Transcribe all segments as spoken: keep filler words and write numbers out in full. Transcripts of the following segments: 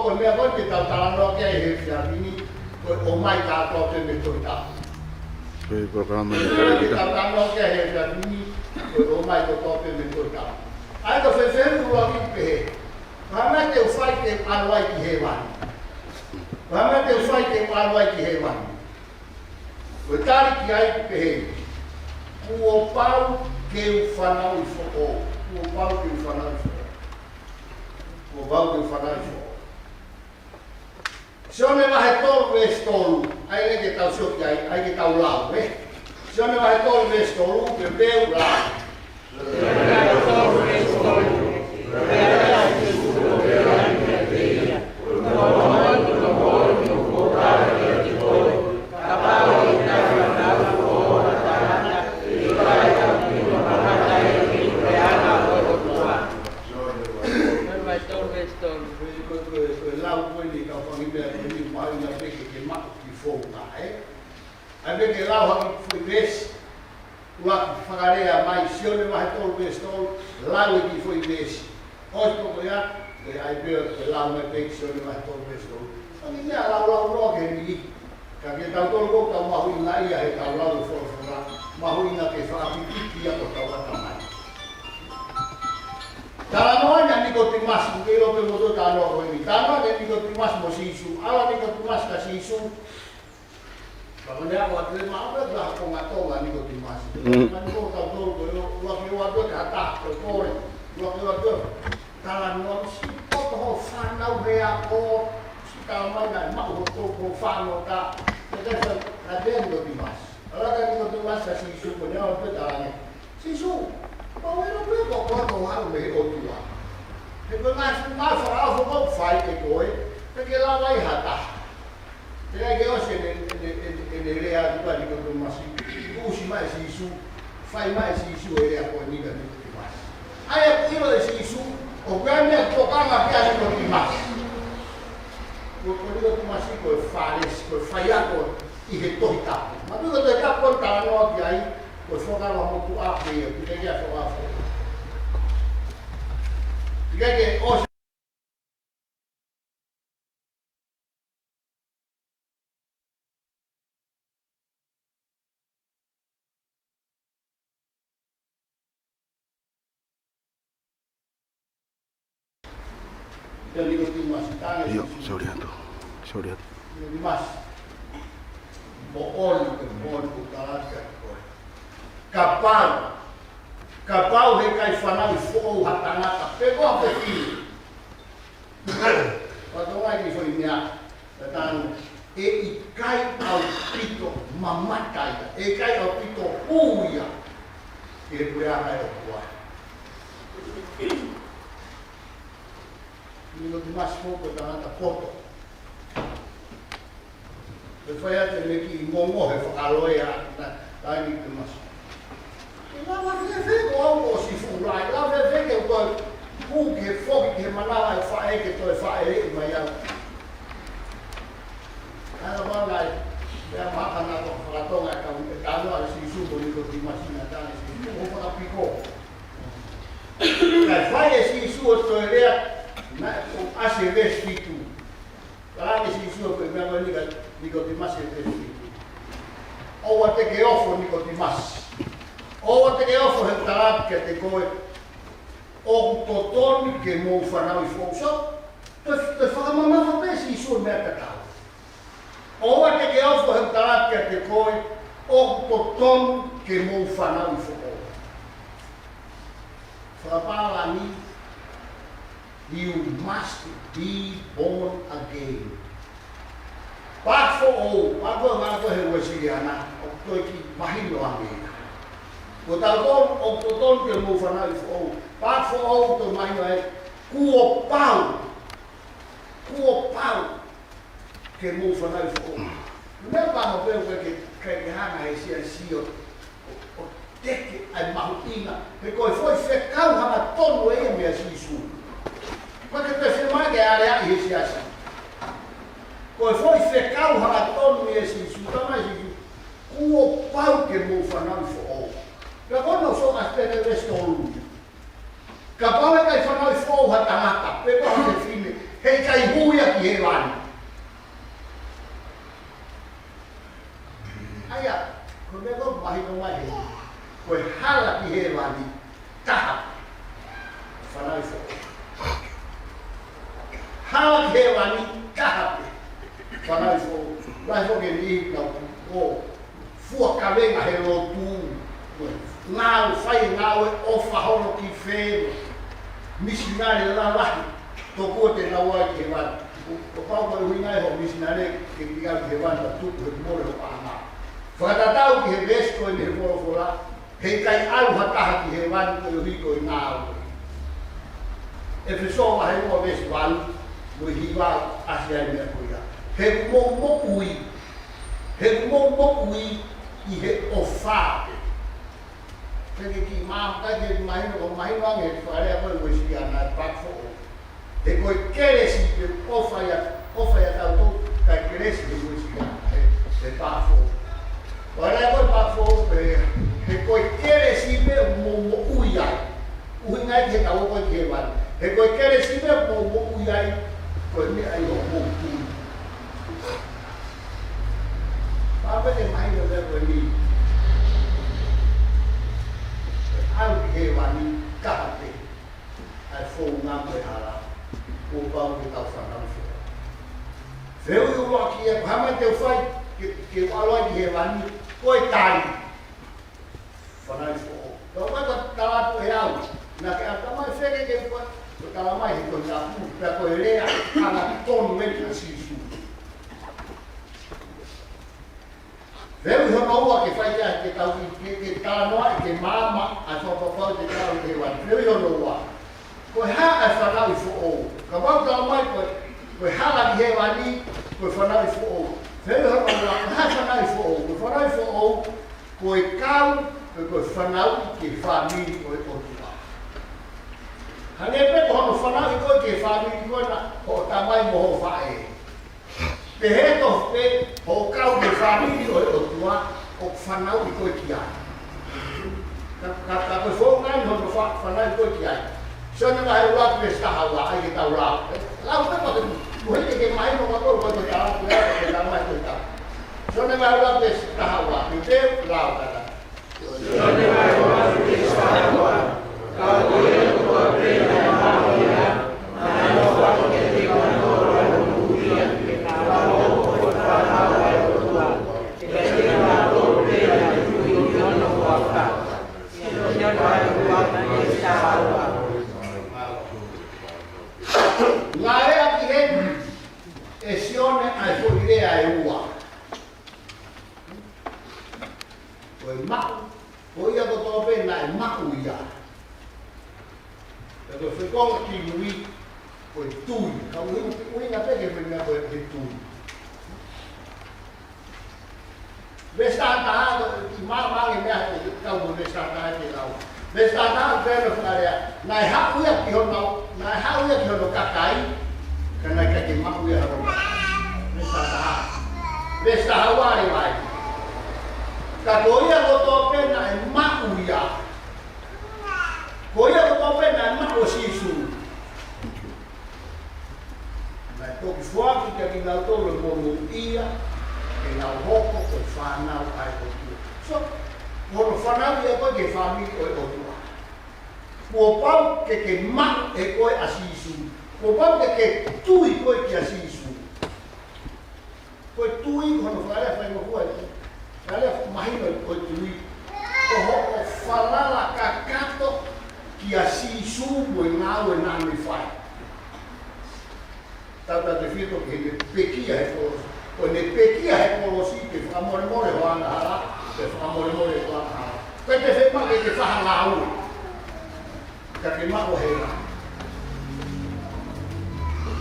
Ko e meʻa ko ē te tau talanoa ki ai he efiafi ni, ko e ʻomai kātoa pē mei he Tohi Tapu. Ko e polokalama ni. Ko e meʻa te tau talanoa ki ai he efiafi ni, ko e ʻomai kotoa pē mei he Tohi Tapu. ʻA ia ko e fehuʻi ʻuluaki pehē, ko e hā e meʻa te u fai ke u ʻalu ai ki hēvani? Ko e hā e meʻa te u fai ke u ʻalu ai ki hēvani? Ko e tali ki ai ʻoku pehē ni: Kuo pau ke u fanauʻi foʻou. Kuo pau ke u fanauʻi foʻou. Kuo pau ke u fanauʻi foʻou. Sione vahe tolu veesi tolu, ʻa ia ke tau sio ki ai, ʻa ia ke tau lau, ē? Sione vahe tolu veesi tolu, ke pehē ʻoku lau. Ko e, ko e, ko e, ko e lau ko eni, kau fangi meʻa ko eni, mahuʻinga pē ke, ke maʻu ki founga, ē? ʻA ia pē ke lau hake foʻi veesi, ʻuluaki fakalea mai, Sione vahe tolu veesi tolu, lau e kiʻi foʻi veesi. ʻOsi ko ia, ʻe ʻai pē ʻo ke lau mai pē ki Sione vahe tolu veesi tolu. Fangi meʻa, lau, lau noa ke mili. Ka ke tau tolu ko tau mahuʻinga ia he tau lau e folofola. Mahuʻinga ke fakapipiki ia ko tau ʻatamai. Talanoa ʻa Nikotimasi, ke ʻilo pē mo tau talanoa ko eni. Talanoa ʻa Nikotimasi mo Sīsū. ʻAlu ʻa Nikotimasi kia Sīsū. Pea ko ʻene aʻu atu, ʻe maʻu pē ha konga Tonga ʻa Nikotimasi. Mm. Mani ko tau tolu ko ē, ʻuluaki ʻoatu ki ha taha ko e kole. ʻUluaki ʻoatu, talanoa, siʻi poto hoʻo fānau he ako, siʻi talamai naʻe maʻu hoʻo toko fānau ta. Pea ko e, ka te Nikotimasi. ʻAlu atu ʻa Nikotimasi kia Sīsū, ko ʻene aʻu atu, talaange: Sīsū, ʻoku ou ʻilo pē ko koe ko e haʻu mei he ʻOtua. He ko e ngaahi fuʻu ngāue fakaofo ʻoku fai ʻe koe, pea ke lava ai ha taha. Pea ʻikai ke ʻosi ʻene, ʻene, ʻene, ʻene lea atu ʻa Nikotimasi, ʻusi mai ʻe Sīsū, fai mai ʻe Sīsū e lea ko eni kia Nikotimasi. ʻA ia ʻoku ʻilo ʻe Sīsū ʻoku ʻi ai e meʻa ʻoku tokanga ki ai ʻa Nikotimasi. Ko, ko Nikotimasi ko e Fālesi, ko e faiako ʻi he Tohi Tapu. Maʻu pē ko e Tohi Tapu ko ē ʻoku talanoa ki ai, ko e Fuakava Motuʻa pē ia, ʻikai ke ʻi ai ha Fuakava Foʻou. ʻIkai ke ʻosi Pea Nikotimasi, talaange ʻe Sīsū. Io, sorry atu. Sorry atu. Nikotimasi. Moʻoni, moʻoni ʻoku ou tala atu kiate koe. Kapau, kapau he ʻikai fanauʻi foʻou ha tangata, pe ko ha fefine. Pea toʻo mai e kiʻi foʻi meʻa, pea talaange, ʻe ʻikai ʻaupito mamata ia, ʻe ʻikai ʻaupito hū ia ki he puleʻanga ʻo e ʻOtua. Nikotimasi foki ko e tangata poto. Pea fai atu ʻene kiʻi ngongohe fakaloea, na, ʻa Nikotimasi. ʻE lava fēfē ko au kuo ʻosi fuʻu lahi, lava fēfē ke u toe hū ke foki ki he manava ʻo e faʻē ke toe fāʻeleʻi mai au. ʻA ia ko e meʻa naʻe, meʻa mahaki naʻe fakatonga e kau, e talanoa ʻa Sīsū mo Nikotimasi, naʻe talaange ʻe Sīsū, ʻoku fakapiko. Kae fai ʻe Sīsū ʻo toe lea, naʻe ʻosi ʻa e veesi fitu. Talaange ʻe Sīsū ko e meʻa ko eni kia Nikotimasi, veesi fitu. ʻOua te ke ofo Nikotimasi. ʻOua te ke ofo, he ʻoku ou tala atu kiate koe, ʻoku totonu ke mou fanauʻi foʻou. So, toe, toe fakamamafa pē ʻe Sīsū e meʻa tatau. ʻOua te ke ofo, he ʻoku ou tala atu kiate koe, ʻoku totonu ke mou fanauʻi foʻou. Fakapālangi, you must be born again. Paaki foʻou, paaki foʻou, ngā ko he Uēsiliana, ʻoku toe kiʻi mahino ange ia. Ko tautolu, ʻoku totonu ke mou fanauʻi foʻou. Paaki foʻou, toe mahino ai, kuo pau. Kuo pau ke mou fanauʻi foʻou. Meʻa pē ʻoku ʻikai ke, ke, ke hanga ʻe he siasi ʻo, ʻo, ʻo teke ai mahuʻinga. He ko e foʻi fekau hangatonu ʻe ia meia Sīsū. ʻOku ʻikai ke toe fiemaʻu ke aleaʻi ʻe he siasi. Ko e foʻi fekau hangatonu ia ʻa Sīsū, talamai ʻe Sīsū, kuo pau ke mou fanauʻi foʻou. Pea ko hono sio atu pē ki he veesi tolu ia. Kapau he ʻikai fanauʻi foʻou ha tangata, pe ko ha fefine, Heʻikai hū ia ki hēvani. ʻA ia, ko e meʻa ʻoku mahino mai heni, ko e hala ki hēvani, taha pē, fanauʻi foʻou. Hala ki hēvani, taha pē, fanauʻi foʻou. Lahi foki e niʻihi ʻoku nau ō fua kavenga he lotu, ngāue, fai ngāue ʻofa holo ki fē, misinale lalahi, tokua te nau ō ai ki hēvani. Kuo pau ko e ʻuhinga ia hoʻo misinale ke ke ō ki hēvani, ka tuku he mole hoʻo paʻanga. Fakatatau ki he veesi ko eni he folofola, heʻikai ʻalu ha taha ki hēvani koeʻuhi ko e ngāue. ʻEfesō vahe ua veesi valu mo e hiva, ʻasi ai e meʻa ko ia. He ʻoku mou moʻui, he ʻoku mou moʻui ʻi he ʻofa pē. Pea ke kiʻi mā-, ka ke mahino, ʻoku mahino ange he fakalea ko ē Uēsiliana e paaki foʻou. He ko e kelesi pē ʻoku ʻofa ia, ʻofa ia tautolu, kae kelesi he Uēsiliana, he, he paaki foʻou. Ko e lea ko ē paaki foʻou, he, he ko e kelesi pē ʻoku mou moʻui ai. ʻUhinga ia ki heʻetau ō ko ē ki hēvani. He ko e kelesi pē ʻoku mou moʻui ai, ko e meʻa ia ʻoku mou tui. Pea pē ke mahino e meʻa ko eni. ʻAlu ki hēvani, taha pē. ʻA e founga mo e hala, kuo pau ke tau fanauʻi foʻou. Fehuʻi ʻuluaki ia, ko e hā mai te u fai ke, ke u ʻalu ai ki hēvani, ko e tali. Fanauʻi foʻou. Ka ʻoku ʻikai ko e tala atu ʻe au, naʻa ke ʻalu mai fē ke ke fai, ko e tala mai he Tohi Tapu, pea ko e lea hangatonu eni ʻa Sīsū. Fehuʻi hono ua ke fai ia ke tau, ke, ke talanoa, ke maama ʻa e fakapapau te tau ke wan. Fehuʻi hono ua. Ko e hā ʻa e fanauʻi foʻou? Kapau tala mai ko e, ko e hala ki hēvani, ko e fanauʻi foʻou. Fehuʻi hono ua, ko e hā e fanauʻi foʻou? Ko e fanauʻi foʻou, ko e kau, ko e, ko e fanauʻi ki he fāmili ʻo e ʻOtua. Hangē pē ko hono fanauʻi koe ki he fāmili ko ena, hoʻo tamai mo hoʻo faʻē. Pehē tofu pē, hoʻo kau ki he fāmili ʻo e ʻOtua, ʻoku fanauʻi koe ki ai. Ka, ka, ka ko e founga eni hono fa-, fanauʻi koe ki ai. Sione vahe ua veesi taha ua, ʻai ke tau lau. Lau pē pea ke, mo hiki ke mahino ka ko e, ko e tala, ko e tala mai ko e tala. Sione vahe ua veesi taha ua, ke te lau kata. Ngaahi lea ki heni ʻe Sione ʻa e foʻi lea ʻe ua. Ko e maʻu, ko ia kotoa pē naʻe maʻu ia. Pea ko e fekonga ki mui, ko e tui. Ka ʻuhi, ʻuhinga pē ke meimei ko e tui. Veesi taha taha, ko e kiʻi maama ange e meʻa te tau mo veesi taha taha ke lau. Veesi taha taha, pehē ʻe he fakalea, naʻe haʻu ia ki hono, naʻe haʻu ia ki hono kakai, ka naʻe ʻikai ke maʻu ia ʻe hono kakai. Veesi taha taha. Veesi taha ua leva ai. Ka ko ia kotoa pē naʻe maʻu ia. Ko ia kotoa pē naʻe maʻu ʻo Sīsū, naʻe toki foaki kiate kinautolu e monūʻia, ke nau hoko ko e fānau ʻa e ʻOtua. So, ko hono fanauʻi ia koe ki he fāmili ʻo e ʻOtua, kuo pau ke ke maʻu ʻe koe ʻa Sīsū. Kuo pau ke ke tui koe kia Sīsū. Ko e tui, ko hono fakalea faingofua ē. Fakalea mahino ko e tui. Ko hoʻo falala kakato kia Sīsū mo e ngāue naʻa ne fai. Tautautefito ki heʻene pekia he kolosi. Ko ʻene pekia he kolosi ke fakamolemole hoʻo angahala, ke fakamolemole hoʻo angahala. Ko e te fema ke te faha ngāue. Ka ke maʻu ʻa hēvani.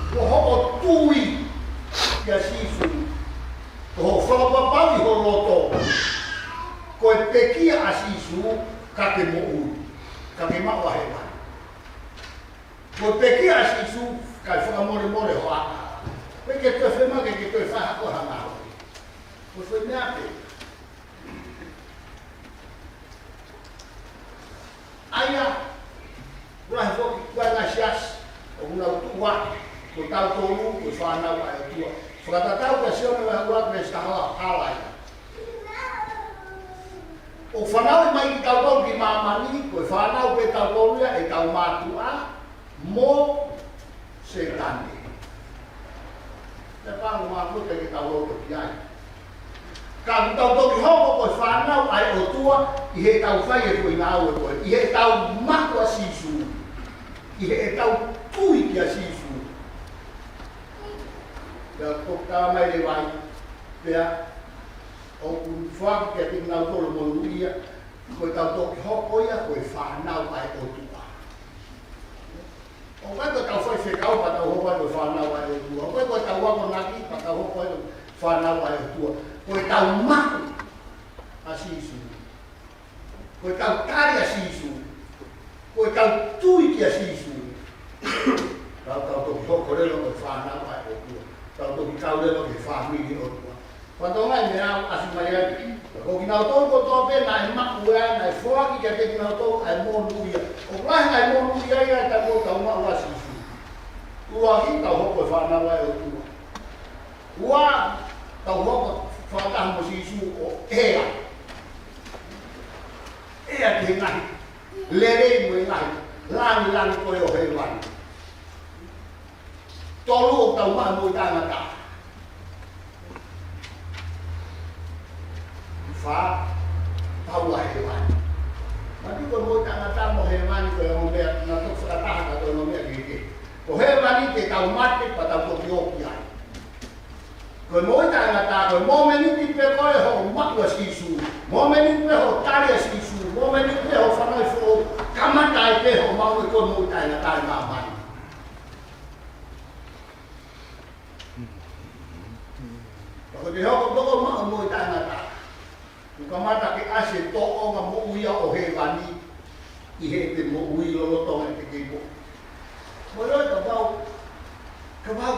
Ko hoʻo tui kia Sīsū, ko hoʻo fakapapauʻi ho loto, ko e pekia ʻa Sīsū, ka ke moʻui, ka ke maʻu ʻa hēvani. Ko e pekia ʻa Sīsū, kae fakamolemole hoʻo angahala. Pea ke toe fema ke, ke toe faha ko hanga. Ko e foʻi meʻa pē. ʻA ia, ʻoku lahi foki, ʻoku ʻi ai e ngaahi siasi ʻoku nau tuʻu ʻa, Ko tautolu ko e fānau ʻa e ʻOtua. Fakatatau kia Sione vahe ua veesi taha ua, hala ia. ʻOku fanauʻi mai kitautolu ki māmani, ko e fānau pē tautolu ia ʻetau mātuʻa mo Sētane. Te pango mātuʻa ke tau loto ki ai. Ka ʻoku tau toki hoko ko e fānau ʻa e ʻOtua ʻi heʻetau fai e foʻi ngāue ko ē, ʻi heʻetau maʻu ʻa Sīsū, ʻi heʻetau tui kia Sīsū. Pea ʻoku tala mai leva ai, pea ʻoku foaki kiate kinautolu monūʻia, ko ʻetau toki hoko ia ko e fānau ʻa e ʻOtua. ʻOku ʻikai ko ʻetau faifekau pea tau hoko ai ko e fānau ʻa e ʻOtua. ʻOku ʻikai ko ʻetau akonaki pea tau hoko ai ko e fānau ʻa e ʻOtua. Ko ʻetau maʻu ʻa Sīsū. Ko ʻetau tali ʻa Sīsū. Ko ʻetau tui kia Sīsū. Tau, tau toki hoko leva ko e fānau ʻa e ʻOtua. Tau toki kau leva ki he fāmili ʻo e ʻOtua. Pea tau ngaahi meʻa ʻoku ʻasi mai ai. Ko kinautolu kotoa pē naʻe maʻu ʻa e, naʻe foaki kiate kinautolu ʻa e monūʻia. ʻOku lahi ngaahi monūʻia ia ʻi heʻetau maʻu ʻa Sīsū. ʻUluaki, tau hoko ko e fānau ʻa e ʻOtua. Ua, tau hoko fakataha mo Sīsū ʻo ʻea. ʻEa ki he ngaahi lelei mo e ngaahi langilangi ko ē ʻo hēvani. Tolu, ʻoku tau maʻu e moʻui taʻengata. Fā, tau ʻa hēvani. Manatuʻi ko e moʻui taʻengata mo hēvani ko e ongo meʻa, naʻa tau fakataha ka ko e ongo meʻa kehekehe. Ko hēvani te tau mate pea tau toki ō ki ai. Ko e moʻui taʻengata, ko e mōmeniti pē ko ē hoʻo maʻu ʻa Sīsū, mōmeniti pē hoʻo tali ʻa Sīsū, mōmeniti pē hoʻo fanauʻi foʻou, kamata ai pē hoʻo maʻu ʻe koe moʻui taʻengata ʻi māmani. Ka ko e hoko toko maʻu moʻui taʻengata, kuo kamata ke ʻasi e tōʻonga moʻui ʻo hēvani ʻi heʻete moʻui lolotonga ʻete kei moʻui. Mou ʻilo, kapau, kapau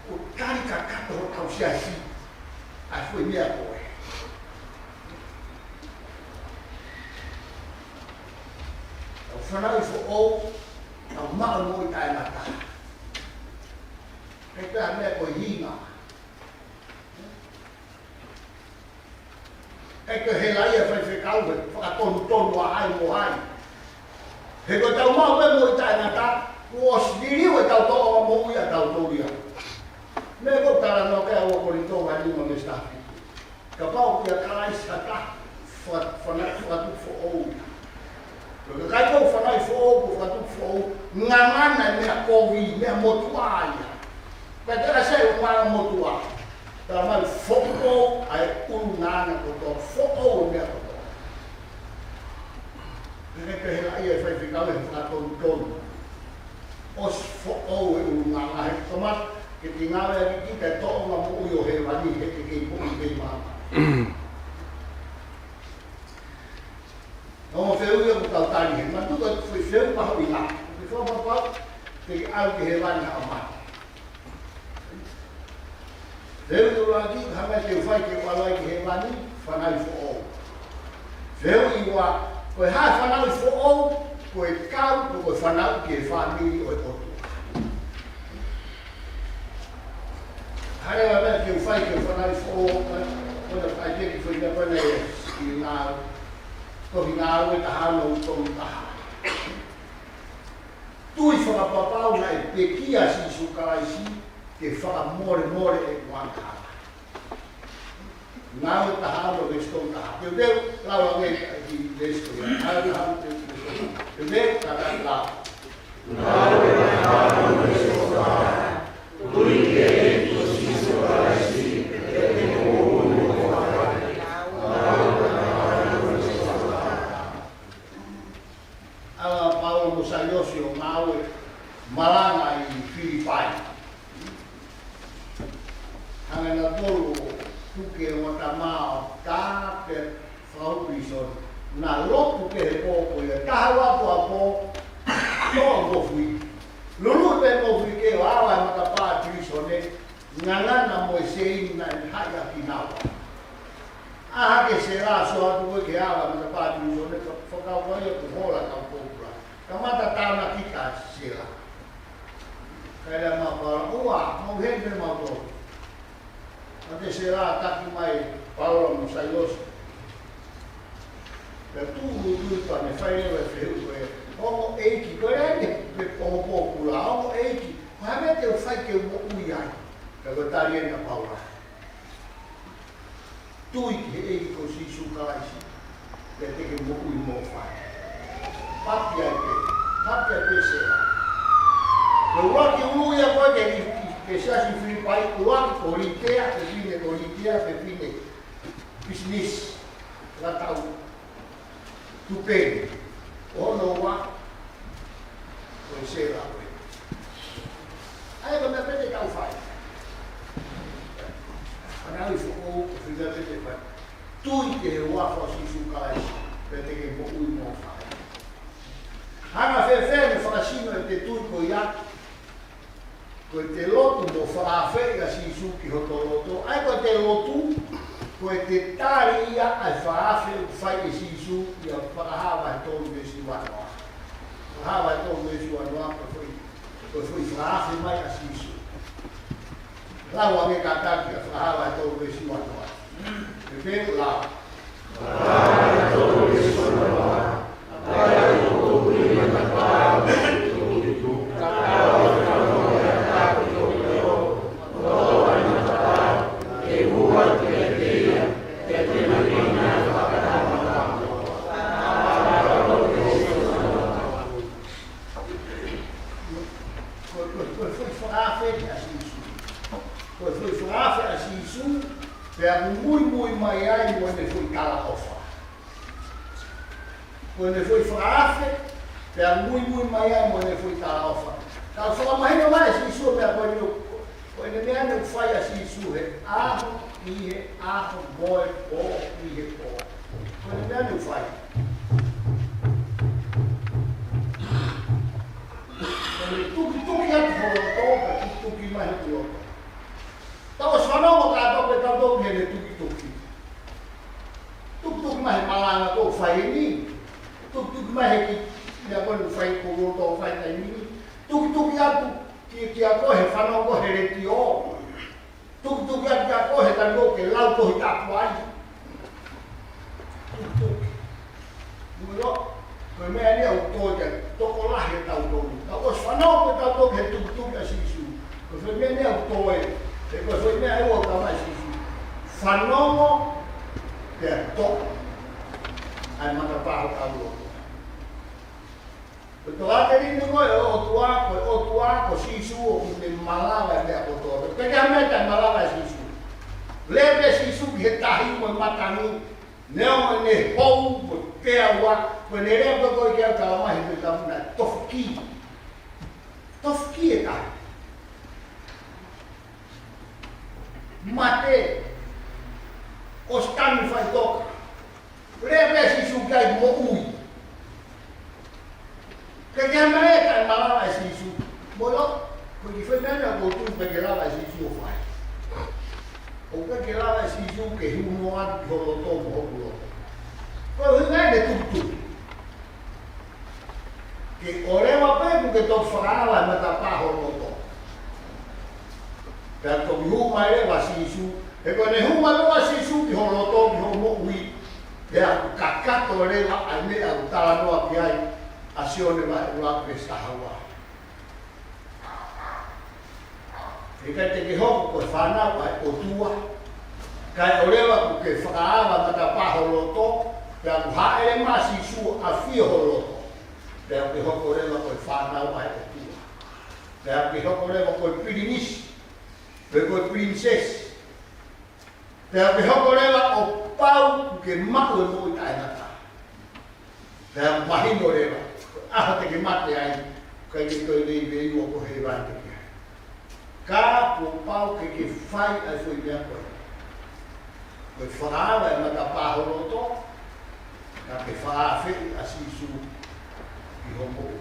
ʻoku tali kakato hotau siasi ʻa e foʻi meʻa ko ē. Tau fanauʻi foʻou, tau maʻu moʻui taʻengata. ʻIkai ko ha meʻa ko e hinga. ʻIkai ko e helaʻia faifekau he fakatonutonu ʻa hai mo hai. He ko ʻetau maʻu pē moʻui taʻengata, kuo ʻosi liliu ʻetau tōʻonga moʻui ʻatautolu ia. Meʻa ko ē ʻoku talanoa ki ai ua Kolinitō vahe nima veesi taha fitu. Kapau ʻoku ʻia Kalaisi ha taha, fa-, fana-, fakatupu foʻou ia. Ko e kakai ʻoku fanauʻi foʻou, ʻoku fakatupu foʻou, ngangana e meʻa kovi, meʻa motuʻa ia. Pea te ʻasi ai ʻo ngangana motuʻa. Tala mai foʻou ʻa e ʻulungaanga kotoa, foʻou e meʻa kotoa. Ka ke helaʻia e faifekau he fakatonutonu. ʻOsi foʻou e ʻulungaanga he kamata ke te ngāueʻaki kita e tōʻonga moʻui ʻo hēvani he te kei moʻui pē ʻi māmani. Ongo fehuʻi ʻoku tau tali he, manatuʻi ko e fehuʻi mahuʻinga. Ke fakapapau te ke ʻalu ki hēvani ʻi haʻo mate. Fehuʻi ʻuluaki, ko e hā e meʻa te u fai ke u ʻalu ai ki hēvani? Fanauʻi foʻou. Fehuʻi ua, ko e hā e fanauʻi foʻou? Ko e kau, ko e fanauʻi ki he fāmili ʻo e ʻOtua. Hā leva e meʻa ke u fai ke u fanauʻi foʻou? Ko e, ko e ʻai pē ki he foʻi meʻa ko ena ʻi he ngāue, tohi Ngāue taha ono, tolu taha. Tui fakapapau naʻe pekia ʻa Sīsū Kalaisi ke fakamolemole ʻeku angahala. Ngāue taha ono veesi tolu taha. Te u, te u lau ange ki he veesi ko ia. Ngāue taha ono veesi tolu taha. Te u, te u, ka ka lau. Ngāue taha ono veesi tolu taha. Tui ki he ʻEiki ko Sīsū Kalaisi, ke te moʻui mo fakamolemole. Ngāue taha ono veesi tolu taha. ʻAlu ʻa Paula mo Sailosi ʻo ngāue malanga ʻi Filipai. Hanga ʻe nautolu ʻo tuku e ongo tama ʻo tā pē fakahū pilīsone. Naʻa lotu pē he pō ko ia, taha ua atu ʻa e pō, toʻo e mofuike. Luluʻi pē mofuike ʻo ava he matapā pilīsone, ngangana mo e seini naʻe haʻi ʻaki kinaua. ʻAlu hake e sela, sio atu ko ē ki he ava he matapā pilīsone, fakakaukau ia kuo hola e kau pōpula. Kamata tānaki e sela. Kaila ma Paula, ʻoua, mau heni pē mautolu. Naʻe sēlā taki mai Paula mo Sailosi. Pea tuʻu tui pea ne fai leva e fehuʻi ko ē, ongo ʻeiki, ko e lea eni pē ongo pōpula, ongo ʻeiki, ko e hā e meʻa te u fai ke u moʻui ai? Pea ko e tali eni ʻa Paula: Tui ki he ʻEiki ko Sīsū Kalaisi, pea te ke moʻui mo fai. Papi ai pē, papi ai pē sēlā. Ko e ʻuluaki ʻuhinga ia ko ē ki he, ki he siasi Filipai, ʻuluaki ko Litia, pē fine ko Litia, pē fine pisinisi, fakatau tupeni. Ko hono ua, ko e sēlā ko ē. ʻA ia ko e meʻa pē te tau fai. Ana i foʻou, ko e fika pē te fai. Tui ki he huafa ʻo Sīsū Kalaisi, pea te ke moʻui mo fai. Hanga fēfē ʻene fakasino ʻete tui ko ia? Ko ʻete lotu mo fakaafeʻi ʻa Sīsū ki hoto loto. ʻA ia ko ʻete lotu, ko ʻete tali ia ʻa e fakaafe ʻoku fai ʻe Sīsū ʻia Fakahā vahe tolu veesi uanoa. Fakahā vahe tolu veesi uanoa, ko e foʻi, ko e foʻi fakaafe mai ʻa Sīsū. Lau ange kātaki ʻa Fakahā vahe tolu veesi uanoa. Pea lau. Ko e, ko e, ko e foʻi fakaafe ʻa Sīsū. Ko e foʻi fakaafe ʻa Sīsū, pea ʻoku muimui mai ai mo ʻene foʻi talaʻofa. Ko ʻene foʻi fakaafe, pea ʻoku muimui mai ai mo ʻene foʻi talaʻofa. Ka ʻoku fakamahino mai ʻe Sīsū e meʻa ko eni, ko ʻene meʻa eni ʻoku fai ʻa Sīsū he ʻaho, ʻi he ʻaho, mo e pō, ʻi he pō. Ko ʻene meʻa eni ʻoku fai. Ko ʻene tukituki atu ho loto, pea tukituki mai hoku loto. Tau ʻosi fanongo kātoa pē tautolu ki heʻene tukituki. Tukituki mai he malanga ʻoku fai eni. Tukituki mai he kiʻi meʻa ko eni ʻoku fai, ko ʻeku loto ʻoku fai he taimi ni. Tukituki atu ki, kiate koe he fanongo he letiō. Tukituki atu kiate koe he taimi ʻoku ke lau Tohi Tapu ai. Tukituki. Mulo, ko e meʻa eni ʻoku tō ai e tokolahi ʻo tautolu. Tau ʻosi fanongo pē tautolu he tukituki ʻa Sīsū. Ko e foʻi meʻa eni ʻoku tō ai. He ko e foʻi meʻa ʻoku talamai ʻe Sīsū: Fanongo, pea toʻo ʻa e matapā hotau loto. Ko e tokāteline ko ē ʻo e ʻOtua, ko e ʻOtua ko Sīsū ʻoku ne malava e meʻa kotoa. Pea ʻikai ha meʻa ʻe taʻemalava ʻe Sīsū. Lea pē Sīsū ki he tahi mo e matangi, neongo ʻene hou mo e peaua, ko ʻene lea pē ko ē ke talamai he pē tamu naʻe tofu ki. Tofu ki e tahi. Mate. ʻOsi tanu faʻitoka. Lea pē Sīsū ki ai moʻui. Pea ʻikai ha meʻa ʻe taʻemalava ʻe Sīsū. Mulo, ko e kiʻi foʻi meʻa ʻoku ou tui ʻoku ʻikai ke lava ʻe Sīsū ʻo fai. ʻOku ʻikai ke lava ʻe Sīsū ke hū noa atu ki ho loto mo hoku loto. Ko e ʻuhinga ia ʻene tukituki. Ke ʻoua leva pē kuo ke toki fakaava e matapā ho loto. Pea toki hū mai leva ʻa Sīsū, he ko ʻene hū mai leva ʻa Sīsū ki ho loto, ki hoʻo moʻui, pea kakato leva ʻa e meʻa ʻoku talanoa ki ai ʻa Sione vahe ʻuluaki veesi taha ua. ʻIkai te ke hoko ko e fānau ʻa e ʻOtua, kae ʻoua leva kuo ke fakaava e matapā ho loto, pea kuo hāʻele mai ʻa Sīsū ʻo ʻafio ho loto, pea kuo ke hoko leva ko e fānau ʻa e ʻOtua. Pea kuo ke hoko leva ko e pilinisi, pe ko e pilinisesi. Pea kuo ke hoko leva ʻo pau kuo ke maʻu e moʻui taʻengata. Pea mahino leva, ʻaho te ke mate ai, ʻikai ke toe lei vei ua ko hēvani te ke ʻi ai. Ka kuo pau ke ke fai ʻa e foʻi meʻa ko ē. Ko e fakaava e matapā ho loto, kae fakaafeʻi ʻa Sīsū ki hoʻo moʻui.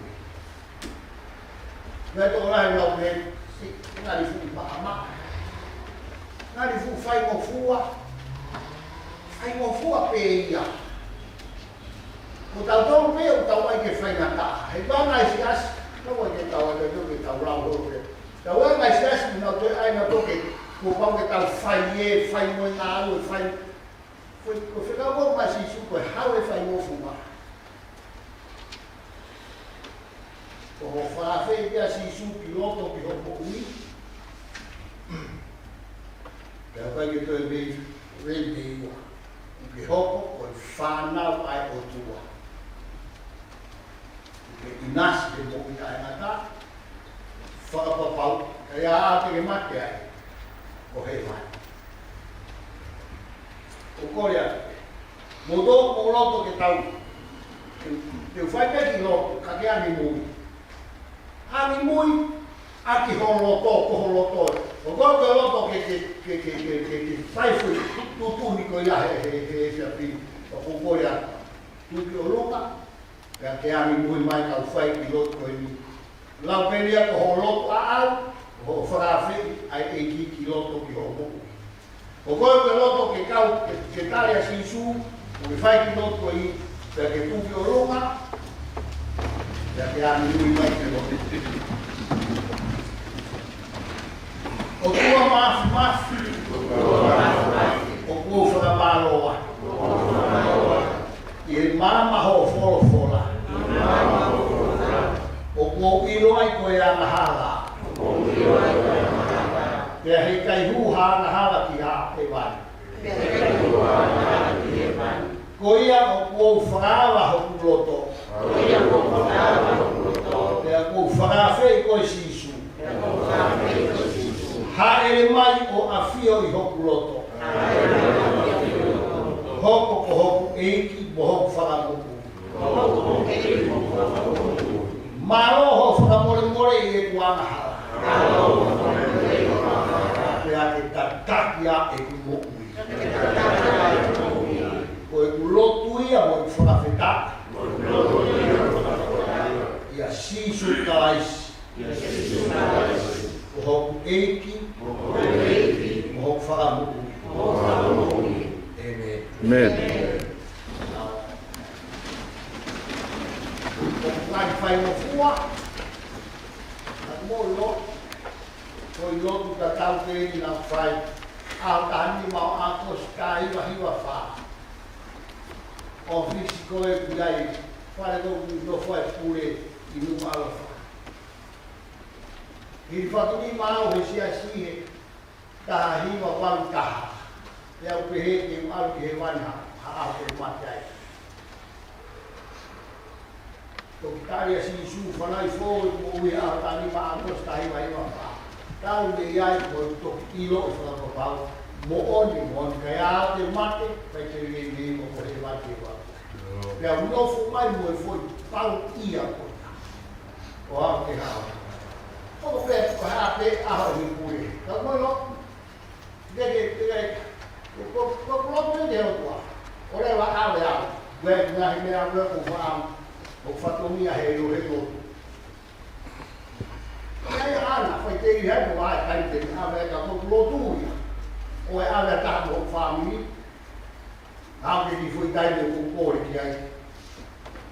Meʻa tokolahi lau pē, ʻi, ngali fuʻu maʻamaʻa. Ngali fuʻu faingofua. Faingofua pē ia. Ko tautolu pē ʻoku tau ʻai ke faingataʻa. He ʻoku ʻi ai e siasi, tau ʻai ke tau ʻai ke tau lau holo pē. Tau ʻai mai siasi, nau toe ʻai nau toke, kuo pau ke tau fai ē, fai mo e ngāue, fai. Ko e, ko e fekau ko ē ʻa Sīsū ko e hau e faingofuʻanga. Ko hoʻo fakaafeʻi ʻa Sīsū ki loto ki hoʻo moʻui. Pea ʻikai ke toe vei, vei, vei ua. Ke hoko ko e fānau ʻa e ʻOtua. Ke ʻinasi he moʻui taʻengata, fakapapau, ka ʻi ai ha taimi ke mate ai, ko hēvani. ʻOku ou kole atu, mou tō, mou loto ke tau, ke, ke fai pē ki loto, ka ke angi mui. Angi mui, ʻaki ho loto, ko ho loto. ʻOku ou kole ke loto ke, ke, ke fai fui, tuʻutuʻuni ko ia he, he, he, he, he, he, ʻoku ou kole atu. Tuʻu ki ʻolunga, pea ke angi mui mai kau fai ki loto ko eni. Lau pē ia ko ho loto ʻaʻau, hoʻo fakaafeʻi ʻa e ʻEiki ki loto ki hoʻo moʻui. ʻOku ou kole ke loto ke kau, ke, ke tali ʻa Sīsū, ʻo ke fai ki loto ko eni, pea ke tuʻu ki ʻolunga, pea ke angi mui mai ki loto. ʻOtua Māfimafi, ʻoku ou fakamālō atu ʻi he maama hoʻo folofola. ʻOku ou ʻilo ai ko e angahala pea he ʻikai hū ha angahala ki hēvani. Ko ia ʻoku ou fakaava hoku loto. Pea ʻoku ou fakaafeʻi koe Sīsū. Hāʻele mai ʻo ʻafio ʻi hoku loto. Hoko ko hoku ʻEiki mo hoku Fakamoʻui. Mālō hoʻo fakamolemole ʻi heʻeku angahala. Pea ke tataki ʻa ʻeku moʻui. Ko ʻeku lotu ia mo ʻeku fakafetaʻi ʻia Sīsū Kalaisi, ko hoku ʻEiki mo hoku Fakamoʻui. ʻĒmeni. ʻĒmeni. ʻOku ou fai mo fua, na mo lo, ko e lotu tatau pē eni naʻa ku fai, ʻaho taha nima ʻo ʻAokosi taha hiva hiva fā. ʻOfisi ko ē ʻoku ʻi ai, fale ko ē ʻoku nofo ai e pule ʻi Nukuʻalofa. Hili fatu nima au he siasi he taha hiva valu taha. Pea u pehē ke u ʻalu ki hēvani ha, ha ʻaho ke mate ai. Toki tali ʻa Sīsū, fanauʻi foʻou ʻeku moʻui he ʻaho taha nima ʻAokosi taha hiva hiva fā. Tau mei ai ko e toki ʻilo ʻo fakapapau, moʻoni, moʻoni, ka ʻi ai ha taimi te u mate, ʻikai te u lele mo ko hēvani ke u ʻalu. Pea u nofo mai mo e foʻi pau ia ko ia. ʻO aʻu ki he ʻaho. Ko e pē, ko e hā pē ʻaho ʻi he pule. Ka mo lo, Ke, ke, ke, ke, ko, ko, ko lotu ki he ʻOtua. ʻOua ʻe ʻave au. Ko e ngaahi meʻa ʻoku ou faʻa, ʻoku fatongia he ʻilo he lotu. ʻIo, ʻio, ʻana, fai te i hai ko ai kai te ʻave ka ko lotu ia. ʻOua ʻe ʻave ha taha mo e fāmili. Aʻu ki he kiʻi foʻi taimi ʻoku ou kole ki ai.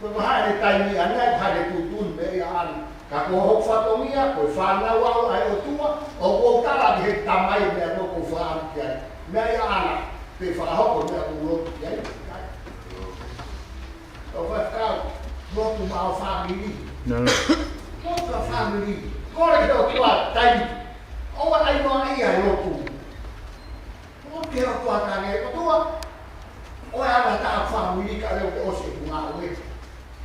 Ko e hā e taimi ʻanai, ko e hā e tuʻutuʻuni meʻa ia ʻana. Ka ko hoku fatongia, ko e fānau au ʻa e ʻOtua, ʻoku ou tala ki he Tamai e meʻa ko ē ʻoku ou fāʻaki ai. Meʻa ia ʻana, pe fakahoko e meʻa ʻoku ou lotu ki ai. Ko e faifekau, lotu maʻa ho fāmili. Nā. Lotu maʻa ho fāmili. Kole ki he ʻOtua taimi. ʻOua ʻe ʻai noa ia e lotu. ʻOku te o tua ka nge, ʻOtua, ʻoua ʻe ʻave ha taha fāmili ka leo ke ʻosi ʻeku ngāue.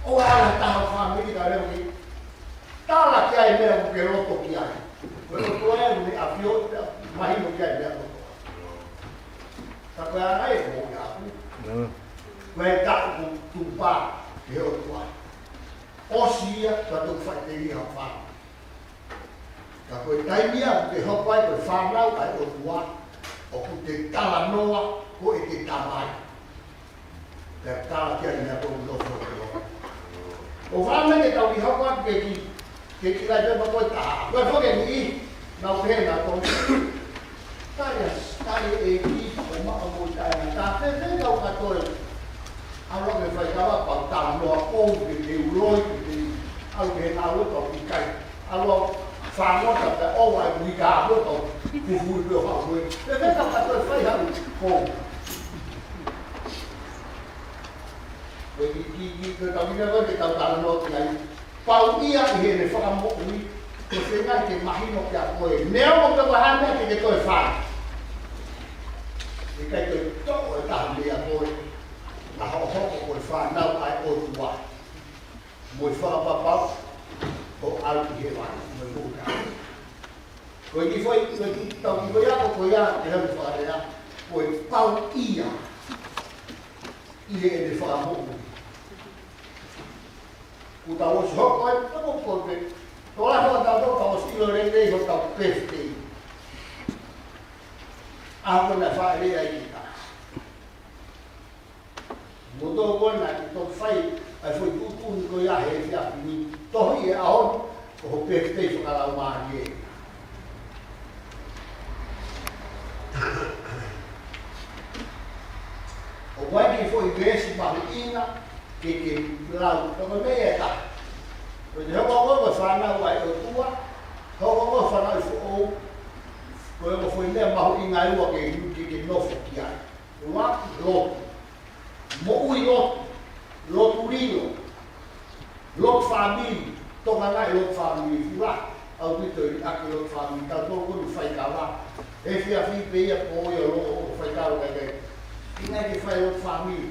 ʻOua ʻe ʻave ha taha fāmili ka leo ke tala ki ai meʻa ʻoku ke loto ki ai. Ko e ʻOtua ʻoku ne ʻafio, mahino ki ai meʻa kotoa. Ka ko e anga ē ko ia aku. Ko e taʻu ʻoku tupa ki he ʻOtua. ʻOsi ia, ka toki faʻiteliha fāmili. Ka ko e taimi ia ʻoku te hoko ai ko e fānau ʻa e ʻOtua, ʻoku te talanoa ko e te Tamai. Pea tala ki ai meʻa ko e nofo ʻo. ʻO fāmili ke tau ki hoko atu ke ki, ke ki lai pepa ko e taha. Ko e foke ni i, nau pehē nau tonu. Tali ʻa, tali e ki, ʻo maʻa mo taʻengata. Pea, pea kau katoa. ʻAlu ke fai kava pau talanoa ʻo ke te uloi, ke te ʻalu ke ngāue pau ki kai. ʻAlu fāngota pea ʻoua Ko e, ko e fē ka ka toe fai haʻu ko. Ko e ki, ki, ki, ko e tau ki mea ko e ke tau talanoa ki ai. Pau ia ʻi heʻene fakamoʻui, ko e feinga ke mahino kia koe. Neongo pe ko e hā e meʻa te ke toe fai. ʻIkai toe toʻo e taha meia koe. Naʻa hoʻo hoko ko e fānau ʻa e ʻOtua. Mo e fakapapau, ʻo ʻalu ki hēvani, mo e moʻui taʻengata. Ko e kiʻi foʻi, ko e kiʻi tau kiʻi foʻi ako ko ia, ʻe hau fakalea, ko e pau ia ʻi heʻene fakamoʻui. Kuo tau ʻosi hoko ai, tau hoko pē. Tō la hoko tau tau ʻosi ʻilo lelei hotau birthday. ʻA ko na faʻa lea ai kita. Mo tō kona ki tō fai, ʻa e foʻi tuʻutuʻuni ko ia he efiafi ni. Tohi e ʻaho ni, ko ho birthday fakalaumālie. ʻOku ʻi ai e kiʻi foʻi veesi mahuʻinga ke ke lau. Ko e meʻa ʻe taha. Ko e te hoko ko e fānau ʻa e ʻOtua, hoko ko e fānau foʻou, ko e foʻi meʻa mahuʻinga ʻe ua ke, ke, ke nofo ki ai. Ua, lotu. Moʻui lotu, lotu lilo, lotu fāmili, Tonga naʻe lotu fāmili, fula, ʻaupito ʻi ake lotu fāmili, tau tō koni faikava, efiafi pē ia ko ia lo, ʻo faikava kai kai. ʻIkai ke fai lotu fāmili.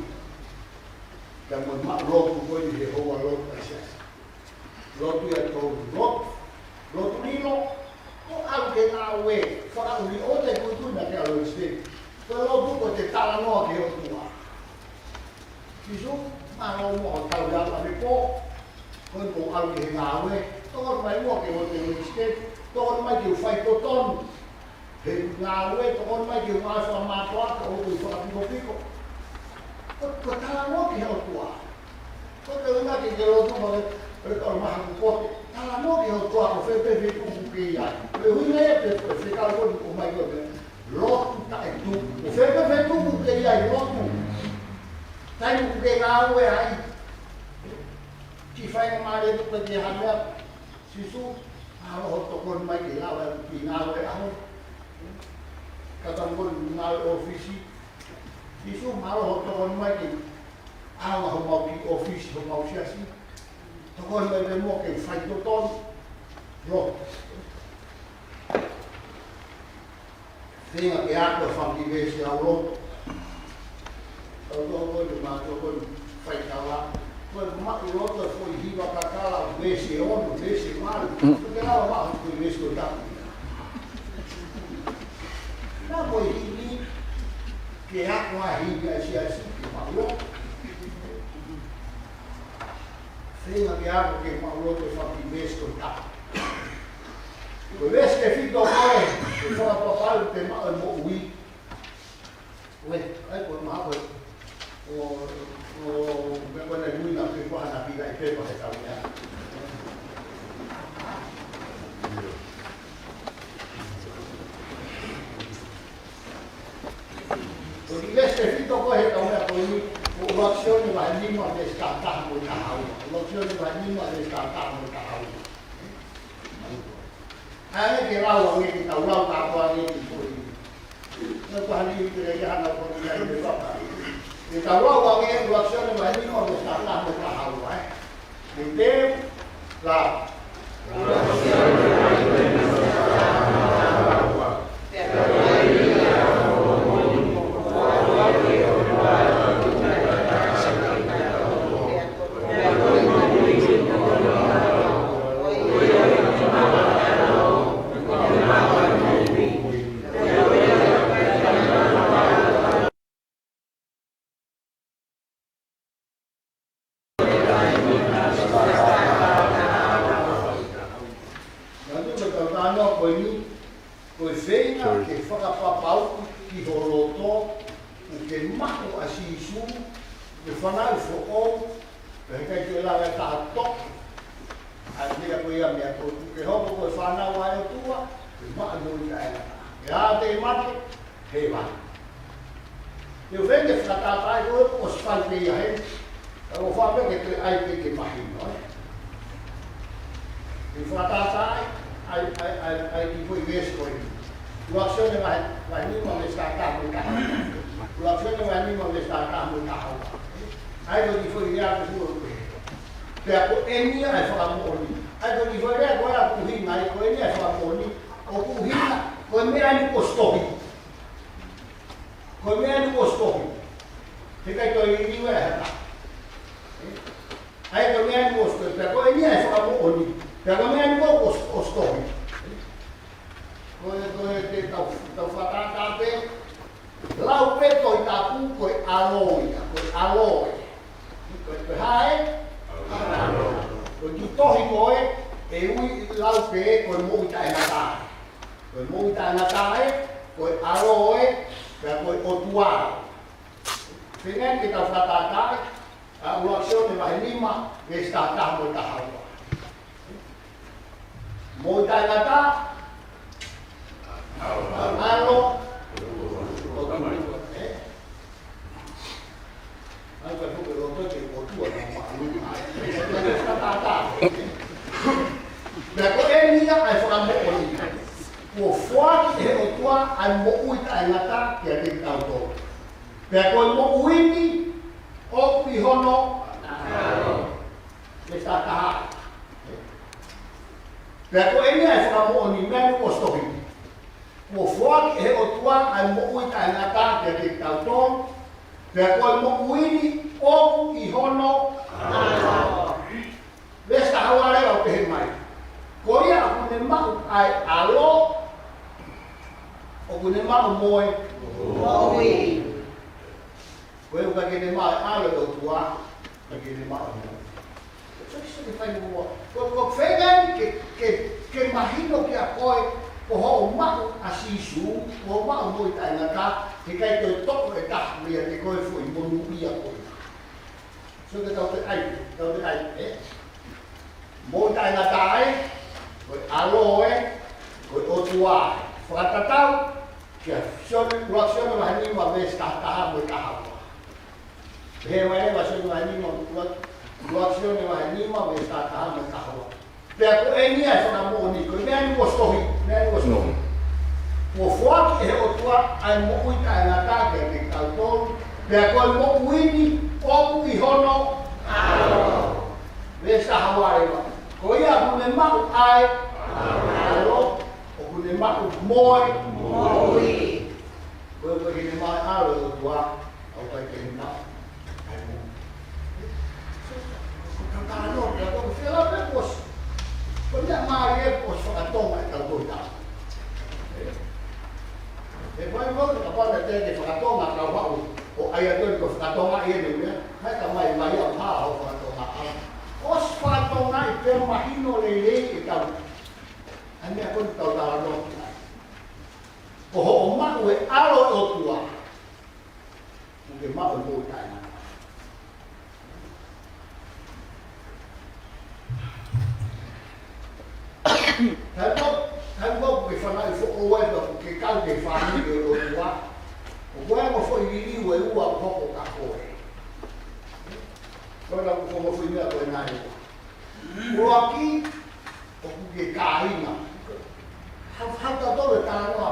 Ka mo ma lotu ko ia he hoa lotu ʻa e siasi. Lotu ia tō lotu. Lotu lilo, ʻo ʻalu ke ngāue, fakaʻuli ʻo te kutu na ke ʻalu ʻi Siteni. Ko e lotu ko e te talanoa ki he ʻOtua. Sīsū, mālō muʻa ʻo tau ia ʻa me pō, ko e pō ʻalu ki he ngāue, tokoni mai muʻa ke ʻoua te u ʻi Siteni, tokoni mai ke u fai totonu. He ngāue, tokoni mai ke u ngāue fakamātoato, ʻoku ou fakapikopiko. Ko, ko e talanoa ki he ʻOtua. Ko e ʻuhinga ke ke lotu mo ke, ko e tau maha ku kote. Talanoa ki he ʻOtua ko fē pē feituʻu ʻoku ke ʻi ai. Ko e ʻuhinga ia pē, ko e fekau ko ʻomai ko e lotu taʻetuku. Ko fē pē feituʻu ʻoku ke ʻi ai lotu. Taimi ʻoku ke ngāue ai. Kiʻi faingamālie tuku ke ha meʻa. Sīsū, mālō hoʻo tokoni mai ke lava e kiʻi ngāue ʻaho. Ka tau ko e ngāue ʻōfisi. Sīsū, mālō hoʻo tokoni mai ke ʻaonga homau kiʻi ʻōfisi, homau siasi. Tokoni mai pē muʻa ke fai totonu. Lotu. Feinga ke ako e fanga kiʻi veesi ʻa e lotu. Tau tō ko e mātou ko e faikava. Ko e maʻu lotu e foʻi hiva kakala veesi ʻe ono, veesi ʻe valu. Mm. Ko e ke lava maʻu ko e veesi ko e tapu. Na ko e himi, ke ako ʻa e himi ʻa e siasi, ke maʻu lotu. Feinga ke ako ke maʻu lotu e fanga kiʻi veesi ko e tapu. Ko e veesi tefito ko e, ke fakapapau te maʻu e moʻui. Uē, ʻai ko e maha ko e, ʻo, ʻo, me ko e na ui na pe ko hana pika i pepa he tau ia. Ko e kiʻi veesi tefito ko e he tau meʻa ko eni, ko ʻUluaki Sione vahe nima veesi taha taha mo e taha ua. ʻUluaki Sione vahe nima veesi taha taha mo e taha ua. ʻAi ke lau ange ke tau lau kātoa ange ki ko eni. Nau ka hani i te reke hana ko ni ai me papa. Ke tau lau ange ʻUluaki Sione vahe nima veesi taha taha mo e taha ua, ē. Ke te lau. Nau te tau talanoa ko eni, ko e feinga Sorry. Ke fakapapauʻi ki ho loto, ʻoku ke maʻu ʻa Sīsū, ke fanau foʻou, pea heʻikai ke lava e taha toʻo ʻa e meʻa ko ia meiate koe, ke hoko ko e fānau ʻa e ʻOtua, ke maʻu moʻui taʻengata. Pea te mate, hēvani. Te u feinga ke fakatātā ai ko e ʻosi fai pē ia heni. Ka ʻoku ou fakaʻamu ke toe ʻai pē ke mahino, ē. Te u fakatātā ai, ʻai, ʻai, ʻai, ʻai ki he foʻi veesi ko eni. ʻUluaki Sione vahe, Vahe nima veesi taha taha mo e taha ua. ʻUluaki Sione vahe nima veesi taha taha mo e taha ua. ʻA ia ko e kiʻi foʻi lea ʻoku hū ʻo pehē: Pea ko eni ʻa e fakamoʻoni. ʻA ia ko e kiʻi foʻi lea ko ē ʻoku ʻuhinga ai, ko eni ʻa e fakamoʻoni, ʻoku ʻuhinga ko e meʻa eni kuo ʻosi tohi. Ko e meʻa eni kuo ʻosi tohi. He ʻikai toe liliu ʻe ha taha. ʻA ia ko e meʻa eni kuo ʻosi tohi. Pea ko eni ʻa e fakamoʻoni. Pea ko e meʻa eni kuo ʻosi, ʻosi tohi. Ko e, ko e te tau, tau fakatātā pē, lau pē Tohi Tapu ko e ʻAlo ia, ko e ʻAlo ē. Ko e, ko e hā ē? Ko e kiʻi tohi ko ē, ʻe ui lau pē ko e moʻui taʻengata ē. Ko e moʻui taʻengata ē, ko e ʻAlo ē, pea ko e ʻOtua. Feinga ke tau fakatātā ē, ʻa ʻUluaki Sione vahe nima, veesi taha taha mo e taha ua. Moʻui taʻengata, ʻAlo, ʻOtua, ē? ʻAi ka tuku e loto ke ʻOtua na malu. Pea ko eni ia ʻa e fakamoʻoni. Kuo foaki ʻe he ʻOtua ʻa e moʻui taʻengata kiate kitautolu. Pea ko e moʻui ni ʻoku ʻi hono ʻAlo. Veesi taha taha. Pea ko eni ʻa e fakamoʻoni, meʻa ni kuo ʻosi tohi. Kuo foaki ʻe he ʻOtua ʻa e moʻui taʻengata kiate kitautolu. Pea ko e moʻui ni ʻoku ʻi hono ʻAlo. Veesi taha ua leva ʻoku pehē mai: Ko ia ʻoku ne maʻu ʻa e ʻAlo, ʻoku ne maʻu mo e moʻui. Ko ia ʻoku ʻikai ke ne maʻu e ʻAlo ʻo e ʻOtua, ʻikai ke ne maʻu e moʻui. So, so, ke fai mo, ko, ko e feinga ke, ke, ke mahino kiate koe, ko hoʻo maʻu ʻa Sīsū, ko hoʻo maʻu moʻui taʻengata, he ʻikai toe toʻo ʻe ha taha meiate koe e foʻi monūʻia ko ia. So, ke tau toe ʻai, tau toe ʻai, ē? Moʻui taʻengata ē, ko e ʻAlo ē, ko e ʻOtua ē. Fakatatau kia Sione, ʻUluaki Sione vahe nima veesi taha taha mo e taha ua. Pehē mai leva Sione vahe nima, ʻUluaki, ʻUluaki Sione vahe nima veesi taha taha mo e taha ua. Pea ko eni ʻa e fakamoʻoni, ko e meʻa ni kuo ʻosi tohi, meʻa ni kuo ʻosi tohi. Kuo foaki ʻe he ʻOtua ʻa e moʻui taʻengata kiate kitautolu, pea ko e moʻui ni ʻoku ʻi hono ʻAlo. Veesi taha ua leva. Ko ia ʻoku ne maʻu ʻa e ʻAlo, ʻoku ne maʻu mo e moʻui. Ko ia ʻoku ʻikai ke ne maʻu e ʻAlo ʻo e ʻOtua, ʻoku ʻikai ke ne maʻu ʻa e moʻui. Ko e talanoa, ko e fela pe kuo ʻosi. Ko e meʻa mālie kuo ʻosi fakatonga ʻetau Tohi Tapu. ʻE fai mau, kapau naʻe teʻeki ke fakatonga, kau haʻu ʻo ʻai atu eni ko e fakatonga ia ʻene meʻa, hai ka mai mai au ha ʻo fakatonga au. ʻOsi fakatonga ia pea mahino lelei ʻetau, ʻa e meʻa ko eni ʻoku tau talanoa ki ai. Ko hoʻo maʻu e ʻAlo ʻo e ʻOtua, ʻoku ke maʻu e moʻui taʻengata. Taimi ko ē, taimi ko ē ʻoku ke fanauʻi foʻou ai pe ʻoku ke kau ki he fāmili ʻo e ʻOtua, ʻoku ʻi ai e ongo foʻi liliu ʻe ua ʻoku hoko kia koe. Ko e ongo foʻi meʻa ko ena ʻe ua. ʻUluaki, ʻoku ke kāinga. Hau, hau tautolu e talanoa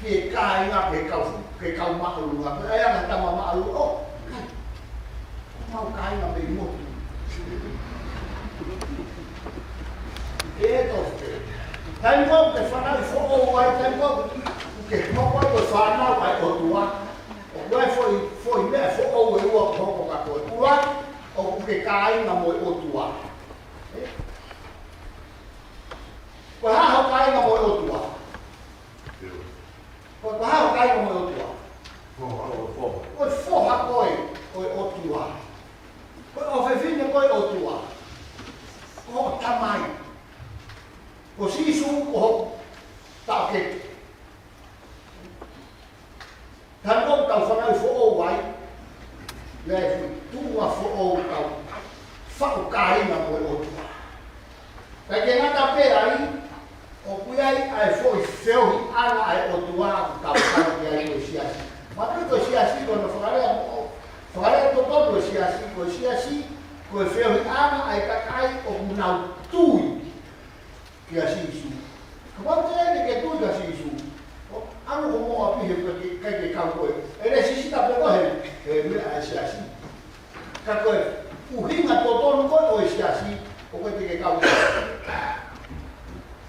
ki he kāinga, ki he kau, ki he kau māʻolunga. Ko e anga e tama māʻolunga. ʻOku mau kāinga mei motu. ʻE tō. Taimi ko ē ʻoku ke fanauʻi foʻou ai, taimi ko ē ʻoku ke hoko ai ko e fānau ʻa e ʻOtua, ʻoku ʻi ai e foʻi, foʻi meʻa foʻou ʻe ua ʻoku hoko kia koe. ʻUluaki, ʻoku ke kāinga mo e ʻOtua. Ko e hā hoʻo kāinga mo e ʻOtua? Ko, ko e hā hoʻo kāinga mo e ʻOtua? Ko e foha koe ʻo e ʻOtua. Ko e ʻofefine koe ʻo e ʻOtua. Ko hoʻo tamai. Ko Sīsū ko hoʻo taʻokete. Taimi ko ē ʻoku tau fanauʻi foʻou ai, ʻi ai e foʻi tuʻunga foʻou ʻoku tau faʻu kāinga mo e ʻOtua. Kae ʻikai ke ngata pē ai, ʻoku ʻi ai ʻa e foʻi feohiʻanga ʻa e ʻOtua ʻoku tau kau ki ai ko e siasi. Mahalo ko e siasi ko hono fakalea moʻo, fakalea totonu e siasi, ko e siasi, ko e feohiʻanga ʻa e kakai ʻoku nau tui kia Sīsū. Kapau te ke tui kia Sīsū, ʻo, ʻa Ko mo api he ʻikai ke, ʻikai ke kau koe. ʻE lēsisita pē koe he, he meʻa ʻa e siasi. Ka ko e ʻuhinga totonu ko ē ʻo e siasi, ʻoku ʻikai te ke kau koe.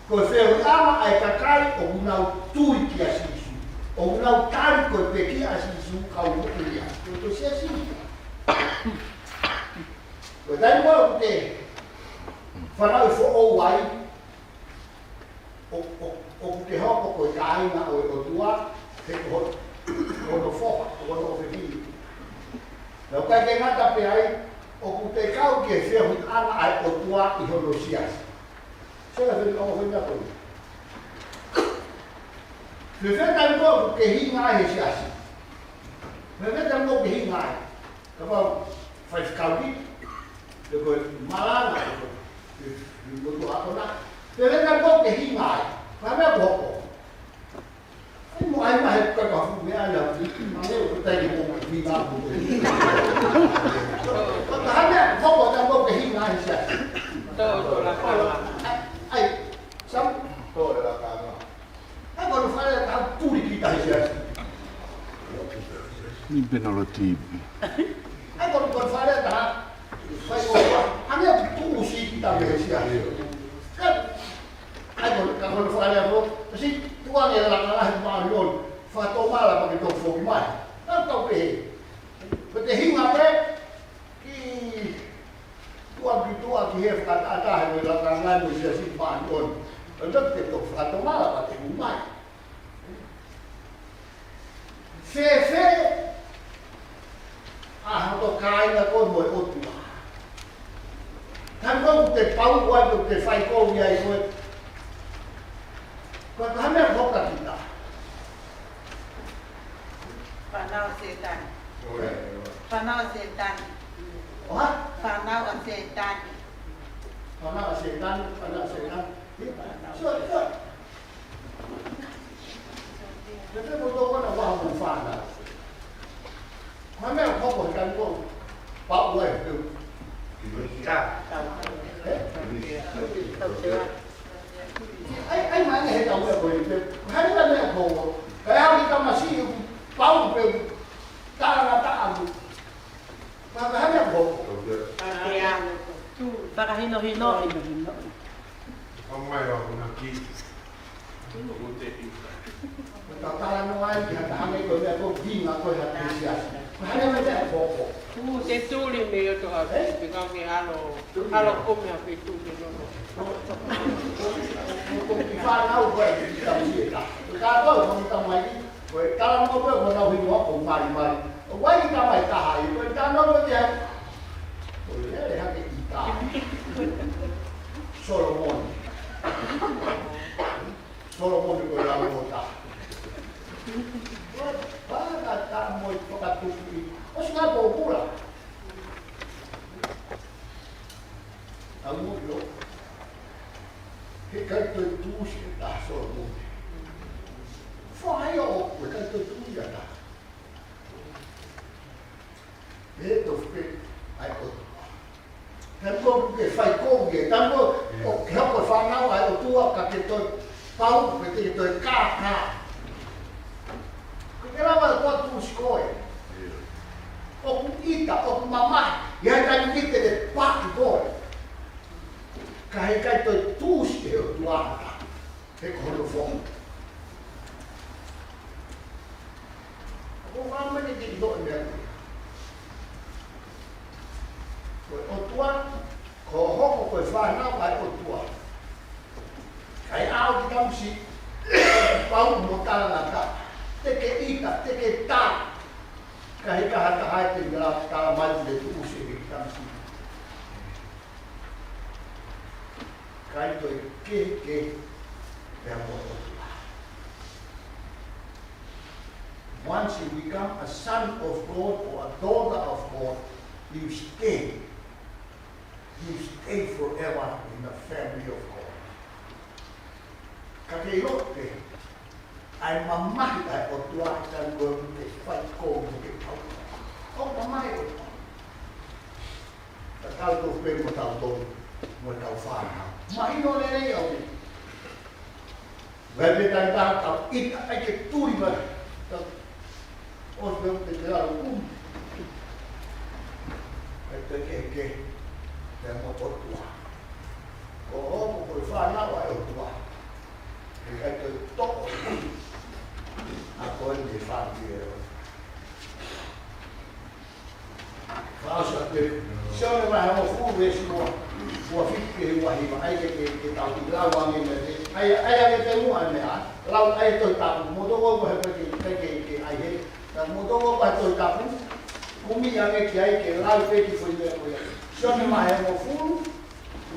Ko e feohiʻanga ʻa e kakai ʻoku nau tui kia Sīsū. ʻOku nau tali ko e pekia ʻa Sīsū kau moʻui ia. Ko e siasi. Ko e taimi ko ē ʻoku te fanauʻi foʻou ai, ʻo, ʻo, ʻoku te hoko ko e kāinga ʻo e ʻOtua, he ko ho-, ko hono foha, ko hono ʻofefine. Naʻe ʻikai ke ngata pē ai, ʻoku te kau ki he feohiʻanga ʻa e ʻOtua ʻi hono siasi. Sela feni ʻo feni ako. Fēfē taimi ko ē ʻoku ke hinga ai he siasi? Fēfē taimi ko ē ʻoku ke hinga ai? Kapau faifekau ki, pe ko e malanga, pe ko e, pe ko e motuʻa ʻakona. Pe ko e meʻa ko ē ʻoku ke hinga ai. Ko e meʻa ʻoku hoko. ʻAi mo ʻai mai he kuka ka fu meʻa ia. Ma ne o kutai ke mo hinga mo. Ko e hā e meʻa ʻoku hoko taimi ko ē ʻoku ke hinga ai he siasi? ʻAi, ʻai, Sam? ʻAi, ko hono fakalea ʻe taha tuli kita he siasi. Ni penalty. ʻAi, ko hono fakalea ʻe taha. Fai ko fa. Hangē ʻoku tuʻusi kita mei he siasi. ʻAi, ko, ka ko hono fakalea ko, kasi tuʻa nge laka lahi māʻoniʻoni. Fakatomala pea ke toki foki mai. Naʻa tau pehē. Ko e te hinga pē, ki tuʻa ki tuʻa ki he fakatātā he laka ngai mo e siasi māʻoniʻoni. Ko e te toki fakatomala pea te hū mai. Fēfē ʻa hoto kāinga koe mo e ʻOtua? Taimi ko ē ʻoku te pau ai, ʻoku te fai kovi ai koe. Ko e hā e meʻa ʻoku hoko kita? Fānau ʻa Sētane. Fānau ʻa Sētane. ʻO hā? Fānau ʻa Sētane. Fānau ʻa Sētane, fānau ʻa Sētane. Sio, sio. Te te mo toko na wa mo fana. Ko e meʻa ʻoku hoko he taimi ko ē. Pau ai pē. ʻE? ʻAi, ʻai mai he taimi ko ē pē. Ko e hā e meʻa ʻoku hoko? Kae ʻai ki tamasiʻi ʻoku pau pē. Talangataʻa ʻoku. Fakahinohino. Tatala no ai ki ha taha ko e meʻa ko e hinga ko e ha te siasi. Ko e hā e meʻa ʻoku hoko? Te tuli mei ʻoto ha, ʻe? Pika ke ʻalu, ʻalu ko mea pe tuli no. Ko e fānau ko e ki tamasiʻi ʻe taha. Ko e kātoa ko e tamai. Ko e talanoa ko ē ʻoku nau hingoa ko Malimali. ʻOku ʻi ai e tamai ʻe taha ia, ko e talanoa ko ē ki ai. Ko e lele hake ʻi tā. Solomone. Solomone ko e lalo ʻo tā. Ko e pāka tā mo e fakatupu ʻi. ʻOsi ngā pōpula. ʻA mo ʻio. He ʻikai toe tuʻusi ʻe taha Solomone. Foha ia ʻoku ʻikai toe tuʻusi ʻe taha. He tofu pē ʻa e ʻOtua. Taimi ko ē ʻoku ke fai kovi ai, taimi ko ē ʻoku ke hoko e fānau ʻa e ʻOtua ka ke toe pau, pe te ke toe kākā. Ko e ke lava ʻe koe tuʻusi koe. ʻOku ʻita, ʻoku mamahi, ʻi ai e taimi te ke paʻi koe. Ka he ʻikai toe tuʻusi ʻe he ʻOtua ha taha. He ko hono foha. ʻOku ou fakaʻamu ke ke ʻilo e meʻa ko ia. Ko e ʻOtua, ko hoʻo hoko ko e fānau ʻa e ʻOtua. Kae ʻalu ki tamasiʻi, pau mo talangataʻa. Te ke ʻita, te ke tā. Ka he ka ha taha ʻe te mela tala mai te tuʻusi ki tamasiʻi. ʻIkai toe kehekehe pea mo e ʻOtua. Once you become a son of God or a daughter of God, you stay. You stay forever in the family of God. Ka ke ʻilo pē, ʻa e mamahi ʻa e ʻOtua ʻi he taimi ko ē ʻoku ke fai kovi mo ke pau. ʻOku mamahi e ʻOtua. Ka tau tō pē mo tau tō, mo tau fānau. Mahino lelei au. Vai pē taimi taha tau ʻita ai ke tuli mai. Tau ʻosi pē te te lau kumi. ʻAi te ke ke. Te mo ʻOtua. Ko hoʻo ko e fānau ʻa e ʻOtua. ʻIkai ke toʻo ʻa koe mei he fāmili ʻo e ʻOtua. Fakaʻosi atu pē. Sione vahe hongofulu veesi ua, ua fitu ki he ua hiva. ʻAi ke, ke, ke tau kiʻi lau ange mei ai. ʻAi, ʻai ange pē muʻa e meʻa. Lau ʻai e Tohi Tapu. Mo toko ko he pē ke, ke, ke, ke ʻai he. Ka mo toko ko he Tohi Tapu. Kumi ange ki ai ke lau pē kiʻi foʻi meʻa ko ia. Sione vahe hongofulu,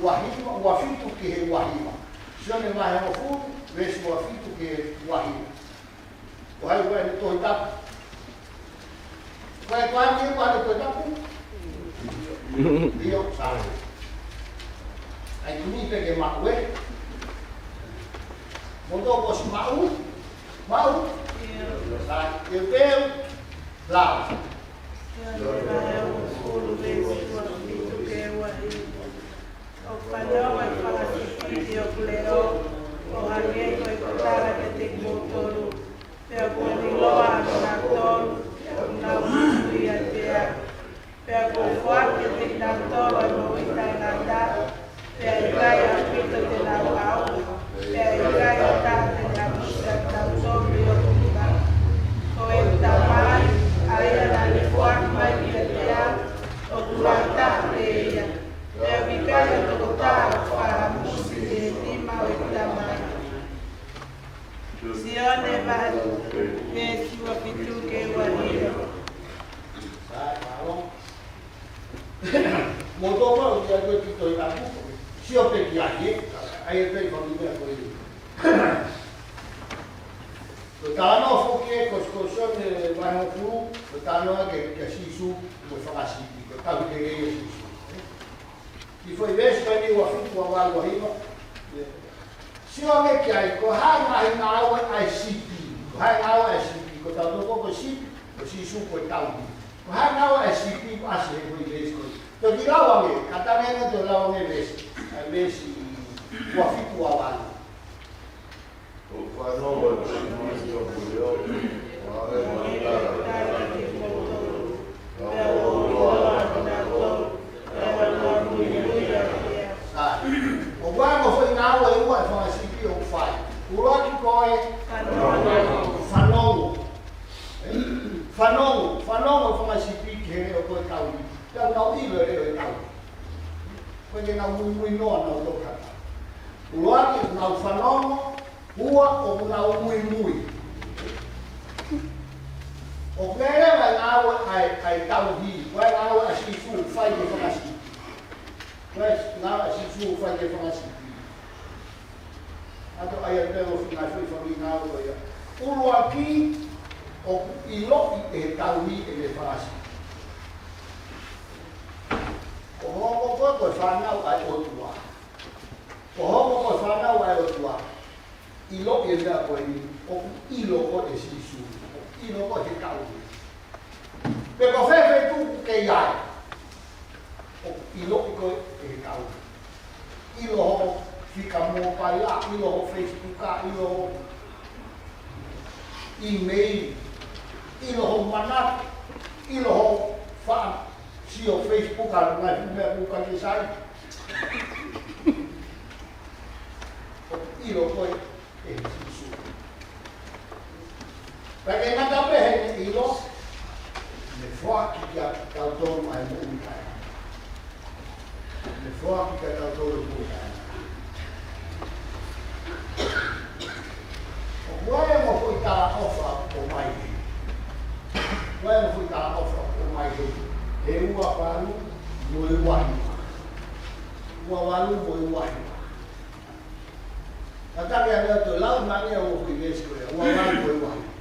ua hiva, ua fitu ki he ua hiva. Sione vahe hongofulu, veesi ua fitu ki he ua hiva. Ko hai ʻoku ʻi ai e Tohi Tapu? Ko hai ʻoku ʻi ai e Tohi Tapu? ʻIo, sai. ʻAi kumi pē ke maʻu ē. Mo toko ʻosi maʻu? Maʻu? Sai, ʻio pē, lau. Sione vahe hongofulu veesi ua fitu ki he ua hiva. ʻOku fanongo ʻa e fanga sipi ki hoku leʻo, ʻo hangē ko ʻeku tala kiate kimoutolu. Pea kuo u ʻiloa ʻa kinautolu, pea kuo nau muimui ʻiate au. Pea kuo u foaki kiate kinautolu ʻa e moʻui taʻengata, pea ʻikai ʻaupito te nau ʻauha, pea ʻikai ha taha te ne hamusi ʻa kinautolu mei hoku nima. Ko ʻeku Tamai, ʻa ia naʻa ne foaki mai kiate au, ʻoku lahi taha pē ia. Pea ʻoku ʻikai ha tokotaha ʻoku fakahamusi mei he nima ʻo ʻeku Tamai. Sione vahe, veesi ua fitu ki he ua hiva. Sai, mālō. Mo toko ʻoku ʻi ai e Tohi Tapu. Sio pē ki ai, ē. ʻAi pē fanga meʻa ko ē. Ko e talanoa foki ē, ko, ko Sione vahe hongofulu, ko e talanoa ki, kia Sīsū, mo e fanga sipi, ko e tauhi lelei ʻa Sīsū. Kiʻi foʻi veesi ko eni ua fitu, ua valu, ua hiva. Sio ange ki ai, ko e hā e ngaahi ngāue ʻa e sipi, ko e hā e ngāue ʻa e sipi, ko tautolu ko e sipi, ko Sīsū ko e tauhi. Ko e hā e ngāue ʻa e sipi, ʻasi he foʻi veesi ko ē. Toki lau ange, kātaki ange toki lau ange veesi, ʻa e veesi ua fitu, ua valu. ʻOku fanongo ʻa e sipi ki hoku leʻo, ʻo hangē ko ʻeku tala kiate kimoutolu. Pea kuo u ʻiloa ʻa kinautolu, pea kuo nau muimui ʻiate au. Sai. ʻOku ʻi ai e ongo foʻi ngāue ʻe ua ʻa e fanga sipi ʻoku fai. ʻUluaki ko e fanongo. Fanongo. Fanongo. Fanongo e fanga sipi ki he leʻo ko e tauhi. Pea nau ʻilo e leʻo ʻo e tauhi. ʻOku ʻikai ke nau muimui noa, nau tokanga. ʻUluaki, nau fanongo, ua, ʻoku nau muimui. ʻOku ʻi ai leva e ngāue ʻa e, ʻa e tauhi, ko e ngāue ʻa Sīsū, fai ki he fanga sipi. Ko e ngāue ʻa Sīsū, fai ki he fanga sipi. ʻA ia ʻoku ʻi ai e ngaahi foʻi fanga ngāue ko ia. ʻUluaki, ʻoku ʻiloʻi ʻe he tauhi ʻene fanga sipi. Ko hoʻo hoko koe ko e fānau ʻa e ʻOtua. Ko hoʻo hoko koe ko e fānau ʻa e ʻOtua, ʻiloʻi e meʻa ko eni, ʻoku ʻilo koe ʻe Sīsū, ʻoku ʻilo koe ʻe he tauhi. Pe ko fē feituʻu ʻoku ke ʻi ai, ʻoku ʻiloʻi koe ʻe he tauhi. ʻIlo hoʻo fika mōpaila, ʻilo hoʻo Facebook, ʻilo hoʻo email, ʻilo hoʻo manatu, ʻilo hoʻo faʻa sio Facebook, ʻa e ngaahi meʻa ʻoku ʻikai ke sai. ʻOku ʻilo koe ʻe Sīsū. Pea ʻikai ngata pē heʻene ʻilo, ne foaki kiate kitautolu ʻa e moʻui taʻengata. Ne foaki kiate kitautolu e moʻui taʻengata. ʻOku ʻi ai e ongo foʻi talaʻofa ʻoku ʻomai heni. ʻOku ʻi ai e ongo foʻi talaʻofa ʻoku ʻomai heni. He ua valu mo e ua hiva. Ua valu mo e ua hiva. Kātaki ange ʻo toe lau mai ange e ongo foʻi veesi ko ia. Ua valu mo e ua hiva.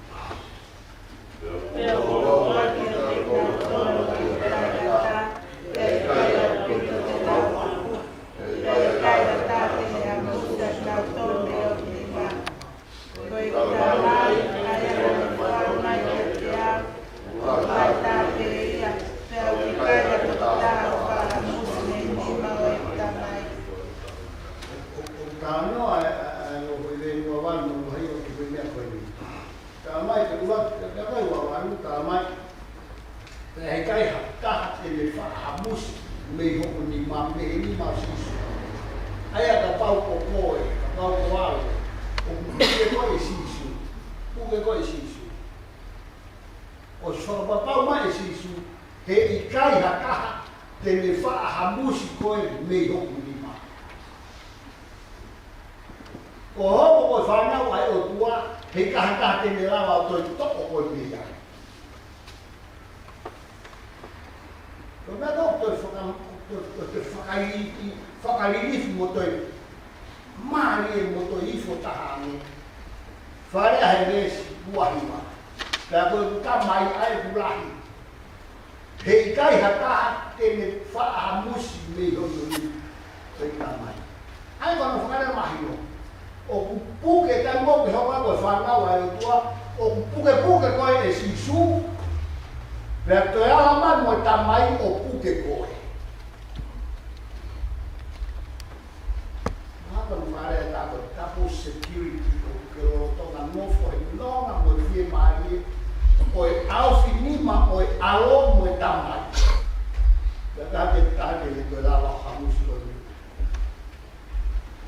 Pea kuo u foaki kiate kinautolu e moʻui taʻengata, pea ʻikai ʻaupito te nau ʻauha, pea ʻikai ha taha te ne hamusi ʻa kinautolu mei hoku nima. Ko ʻeku Tamai, ʻa ia naʻa ne foaki mai kiate au, ʻoku lahi taha pē ia, pea ʻoku ʻikai ha tokotaha ʻoku fakahamusi mei he nima ʻo ʻeku Tamai. ʻOku talanoa ʻa e, ʻa e, ʻa e ongo foʻi veesi ua valu mo e ʻE ʻikai ha taha te ne faʻa hamusi mei hoku nima, mei he nima ʻo Sīsū. ʻA ia kapau ko koe, kapau ko au, ʻoku puke koe ʻe Sīsū. Puke koe ʻe Sīsū. ʻOsi fakapapau mai ʻe Sīsū, he ʻikai ha taha te ne faʻa hamusi koe mei hoku nima. Ko hoʻo hoko ko e fānau ʻa e ʻOtua, he ʻikai ha taha te ne lava ʻo toe toʻo koe mei ai. Ko e meʻa ʻoku toe faka-, toe, toe, toe fakalilifu, fakalilifu mo toe mālie mo toe ifo taha ange. Fakalea he veesi ua hiva. Pea ko ʻeku Tamai ʻa ʻeku lahi. He ʻikai ha taha te ne faʻa hamusi mei hono nima. Ko e Tamai. ʻA ia ko hono fakalea mahino. ʻOku puke, taimi ʻoku ke hoko ai ko e fānau ʻa e ʻOtua, ʻoku pukepuke koe ʻe Sīsū, pea toe ala mai mo e Tamai ʻo puke koe. Mahalo ko hono fakalea ʻe taha ko e double security, ʻoku ke lolotonga nofo he nonga mo e fiemālie ʻo e ʻaofinima ʻo e ʻAlo mo e Tamai. Pea ʻikai ha taha te ne toe lava ʻo hamusi koe.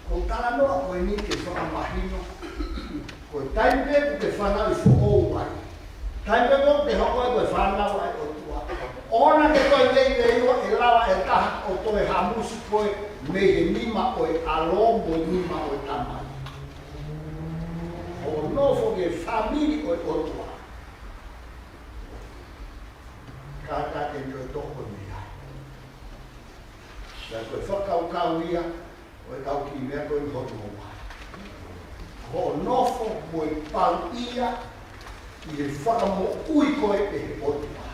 Ko e talanoa ko eni ke fakamahino, ko e taimi pē ʻoku ke fanauʻi foʻou ai, taimi pē ʻoku ke hoko ai ko e fānau ʻa e ʻOtua, ʻoua naʻa ke toe veiveiua ʻe lava ʻe ha taha ʻo toe hamusi koe mei he nima ʻo e ʻAlo mo e nima ʻo e Tamai. Hoʻo nofo ki he fāmili ʻo e ʻOtua, ʻikai ha taha te ne toe toʻo koe mei ai. Pea ko e fakakaukau ia ʻo e kau kiʻi meʻa ko eni hono ua. Ko hoʻo nofo mo e pau ia ʻi he fakamoʻui koe ʻe he ʻOtua.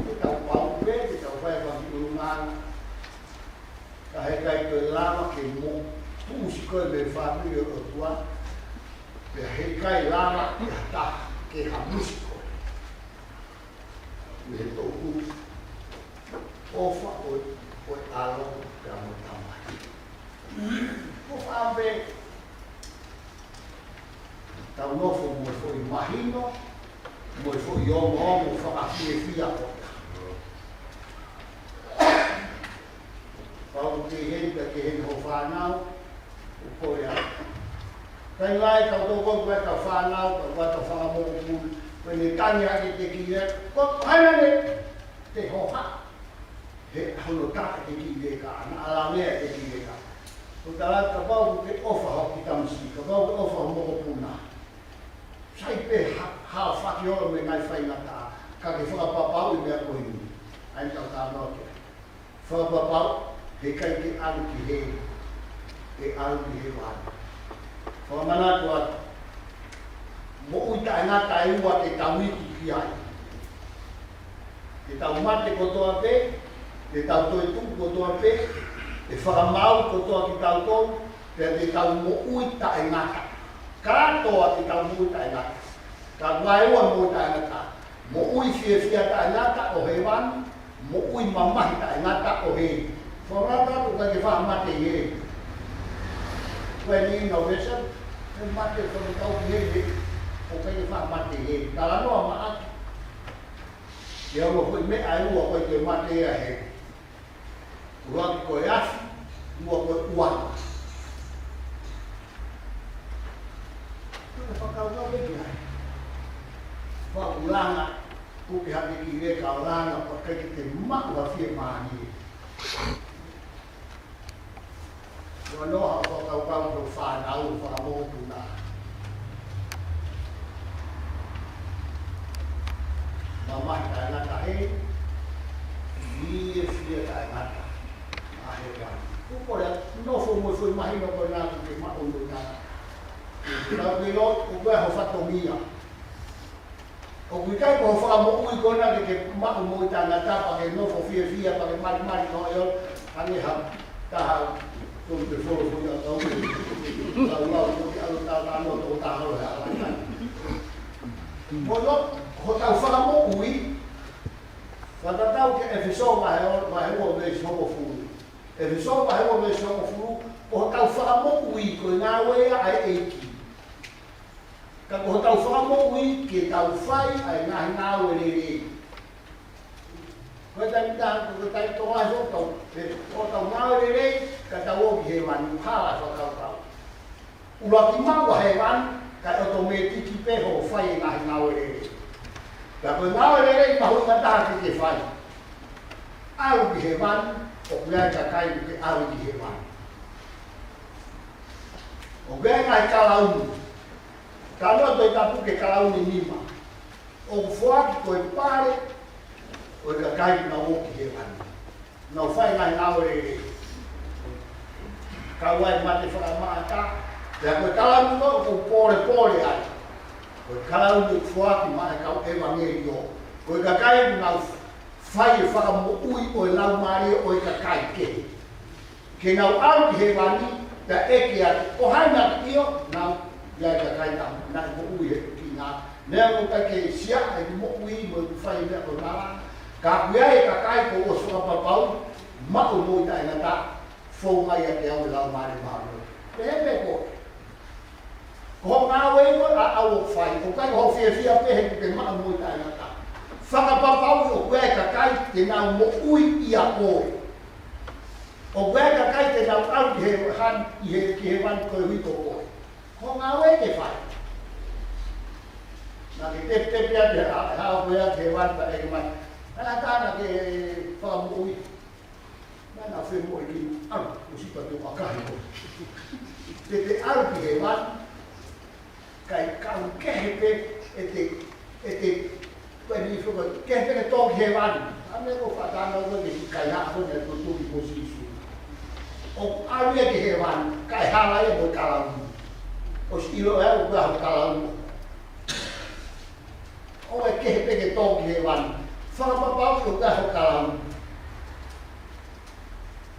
Ke tau pau pē, ke tau fai fakaʻulungaanga, ka heʻikai toe lava ke mo pusi koe mei he fāmili ʻo e ʻOtua, pea heʻikai lava ʻe ha taha ke hamusi koe mei he toʻukupu ʻofa ʻo, ʻo e ʻAlo pea mo e Tamai. ʻOfa pē tau nofo mo e foʻi mahino, mo e foʻi ongoongo fakafiefia ko ia. Pau ke heni ka ke heni ho fānau, ʻo ko ia. Kai lai kau toko ko e kau fānau, kau kau tau fanga mokopuna, ko ʻene tangi hake te ki ia, ko haina ne te hoha. He hono tā te ki ia ka, na ala mea te ki ia ka. Ko tala kapau ke ʻofa ho kiʻi tamasiʻi, kapau ke ʻofa ho mokopuna. Sai pē ha, ha faki olo mei he ngaahi faingataʻa, ka ke fakapapauʻi e meʻa ko eni. ʻA ia tau talanoa ki ai. Fakapapau, heʻikai ke ʻalu ki heli, ʻe ʻalu ki heli ʻalu. Fakamanatu atu, moʻui taʻengata ʻe ua te tau iku ki ai. Te tau mate kotoa pē, te tau toetuʻu kotoa pē, ʻe fakamaau kotoa kitautolu, pea te tau moʻui taʻengata. Kātoa te tau moʻui taʻengata. Ka vaeua moʻui taʻengata. Moʻui fiefia taʻengata ʻo hēvani, moʻui mamahi taʻengata ʻo heli. Fakamanatu atu ʻoku ʻikai ke faʻa mate ʻi heli. Ko eni ʻi he innovation, ʻe mate ko e tau ki heli, ʻoku ʻikai ke faʻa mate ʻi heli. Talanoa maʻaki. ʻI he ongo foʻi meʻa ʻe ua ʻoku ʻikai ke mate ia he ʻuluaki ko e afi, ua ko e ʻuala. Ko e fakakaukau pē ki ai. Faʻa langa, ʻoku ke hake ki he ka langa, pea ʻikai ke te maʻu ha fiemālie. Ua noa ha fakakaukau ki ho fānau, fanga mokopuna. Mamahi taʻengata hē, fiefia taʻengata ʻa hēvani. Kuo pau ke nofo mo e foʻi mahino ko ena ʻoku ke maʻu ʻi he taʻengata. Tau ke lo, ʻoku ʻi ai ho fatongia. ʻOku ʻikai ko ho fakamoʻui ko ena ke ke maʻu moʻui taʻengata pea ke nofo fiefia pea ke malimali ko ē ʻo hangē ha taha tonu ke folo foʻi ʻakau. Tau lau ko ke ʻalu tautau no toko taha ʻo he ʻalu ʻa e kai. Mo lo, hotau fakamoʻui, fakatatau ki he ʻEfesō vahe o, vahe ua veesi hongofulu. ʻEfesō vahe ua veesi hongofulu, ko hotau fakamoʻui ko e ngāue ia ʻa e ʻEiki. Ka ko hotau fakamoʻui ke tau fai ʻa e ngaahi ngāue lelei. Ko e taimi tā, ko e taimi tō ai hotau, ē, hotau ngāue lelei, ka tau ō ki hēvani, hala fakakaukau. ʻUluaki maʻu ʻa hēvani, kae ʻotomētiki pē hoʻo fai e ngaahi ngāue lelei. Ka ko e ngāue lelei mahuʻinga taha ke ke fai. ʻAlu ki hēvani, ʻoku ʻi ai e kakai ʻoku ke ʻalu ki hēvani. ʻOku ʻi ai e ngaahi kalauni. Talanoa Tohi Tapu ki he kalauni ʻe nima. ʻOku foaki ko e pale ʻo e kakai ʻoku nau ō ki hēvani. Nau fai e ngaahi ngāue lelei. Kau ai e mate fakamaʻa, pea ko e kalauni ko ē ʻoku ou pōlepole ai, ko e kalauni ʻoku foaki maʻa e kau ʻevangeliō. Ko e kakai ʻoku nau fai e fakamoʻui ʻo e laumālie ʻo e kakai kehe. Ke nau ʻalu ki hēvani, pea ʻeke atu, ko hai naʻe ʻio, nau, ʻi ai e kakai naʻa nau moʻui he kina. Meʻa mo ka ke sia e moʻui mo e fai meʻa ko nala. Ka ʻoku ʻi ai e kakai kuo ʻosi fakapapauʻi, maʻu moʻui taʻengata, fou mai ʻiate au e Laumālie Māʻoniʻoni. Pehē pē koe. Ko hoʻo ngāue ʻoku ʻaʻau ʻo fai, ʻoku ʻikai ko hoʻo fiefia pē he kuo ke maʻu moʻui taʻengata. Fakapapauʻi ʻoku ʻi ai e kakai te nau moʻui ʻia koe. ʻOku ʻi ai e kakai te nau ʻalu ki hēvani, ʻi he, ki hēvani koeʻuhi ko koe. Ko hoʻo ngāue ke fai. Naʻa ke tepetepe atu he ʻaho ko ia ki hēvani pea ʻeke mai, ʻa e ʻatā naʻa ke fakamoʻui? Naʻa na femoʻuekina, ʻalu, ʻo sipa te u ʻakahi koe. Te te ʻalu ki hēvani, kae kau kehe pē, ʻete, ʻete, ko e ni fo ko, kehe pē ke tō ki hēvani. ʻA e meʻa ko e fakatātā ko ē ki he kaihaʻa ko ē naʻe tutuki mo Sīsū. ʻOku ʻalu ia ki hēvani, kae hala ia mo e kalauni. ʻOsi ʻilo ʻe au ʻoku ʻi ai hono kalauni. ʻOku ʻikai ke pehē ke tō ki hēvani. Fakapapauʻi ʻoku ʻi ai hono kalauni.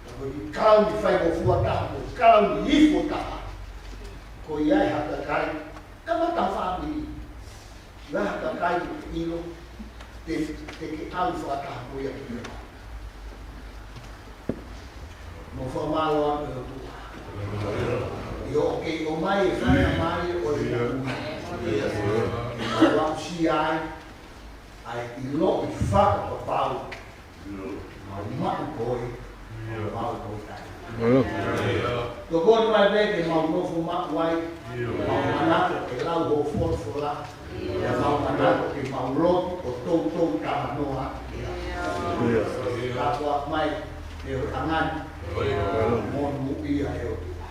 Ka ko e kalauni faingofua taha, ko e kalauni ifo taha. Ko ia ʻe ha kakai, kamata fāmili. ʻI ai ha kakai ʻoku ʻilo, te, te ke ʻalu fakataha mo ia ki hēvani. Mou fakamālō atu ki he ʻOtua. ʻIo, ʻoku kei ʻomai e faingamālie ʻo e moʻui. Ke mau aʻusia ai ʻa e ʻiloʻi fakapapau, mau maʻu koe, mau koe ai. Tokoni mai pē ke mau nofo maʻu ai, mau manako ke lau hoʻo folofola, pea mau manako ke mau lotu ʻo toutou talanoa ki ai. Ka ko e mai, ʻe ʻangani, monūʻia ʻe ʻOtua.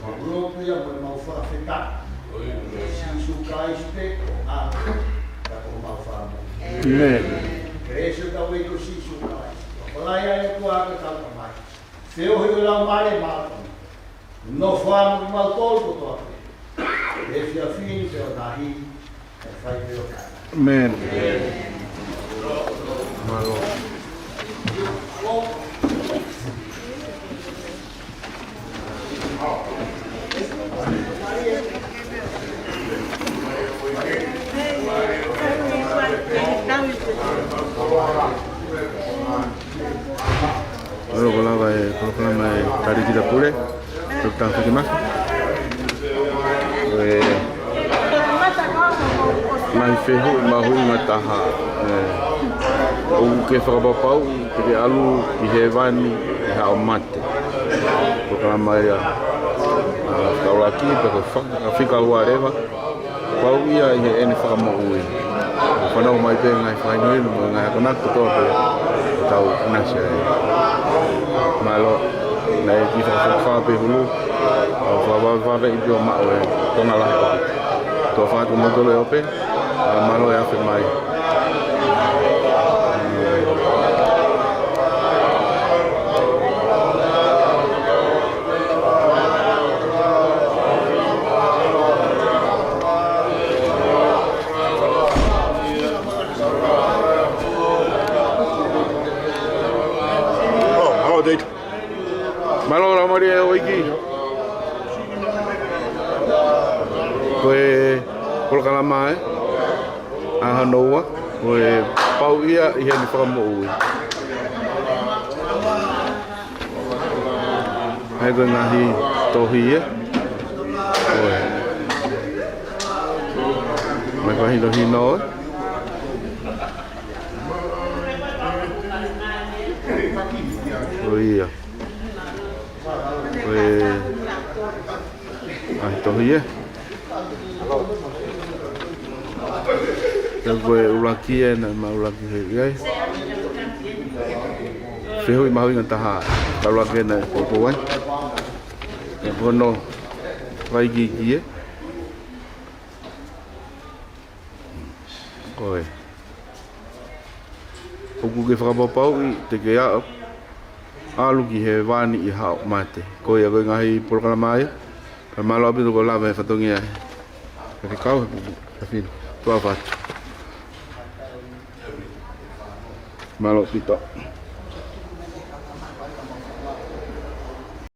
Mau lotu ia mo e mau fakafetaʻi. Sīsū Kalaisi pē ko e ʻAlo, ka ko homau Fakamoʻui. ʻĒmeni. Kelesi ʻa hotau ʻEiki ko Sīsū Kalaisi, ʻofa lahi ʻa e ʻOtua, ke tau ka mai. Feohi ʻo e Laumālie Māʻoniʻoni, nofo ʻiate kimautolu kotoa pē, he efiafi ni pea ʻo taʻengata, ʻo fai pē ʻo taʻengata. ʻĒmeni. Mālō. Mālō. Ko e lava e polokalama e Talēkita Pule, Toketā Fiki Maki. Ko e ngaahi fehuʻi mahuʻinga taha, ē, ʻoku ke fakapapauʻi te ke ʻalu ki hēvani ʻi haʻo mate? Polokalama ia, ʻa, fakaʻuluaki, pe ko e faka-, fika ua leva. Pau ia ʻi heʻene fakamoʻui. Fanongo mai pē ngaahi fakahinohino mo e ngaahi akonaki kotoa pē ʻoku tau ʻinasi ai. Mālō, naʻe kiʻi fakafokifā pē hulu, ʻo fakavavevave ʻi pio maʻu e konga lahi ʻoku. Tuʻa ʻofa atu kiate kimoutolu ʻe ope, ʻa, mālō e afe mai. Mālō e Laumālie ʻo e ʻEiki. Ko e polokalama ē, ʻa hono ua, ko e pau ia ʻi heʻene fakamoʻui. ʻA ia ko e ngaahi tohi ē. Ko e. Mahinohino, ē? ʻIo. ʻOi. ʻAi, tohi, ē? Ko e ʻuluaki ē, naʻe maʻu ʻuluaki he ʻi ai. Fehuʻi mahuʻinga taha. Ka ʻuluaki ē naʻe poupou ai. Ko hono fakaʻikiiki, ē? Ko e. ʻOku ke fakapapauʻi te ke ʻalu ki hēvani ʻi haʻo mate. Ko ia ko e ngaahi polokalama ia. Ka mālō ʻaupito ko e lava e fatongia ē. Ka ke kau he pupu. Ka fino. Tuʻa fatu. Mālō ʻaupito.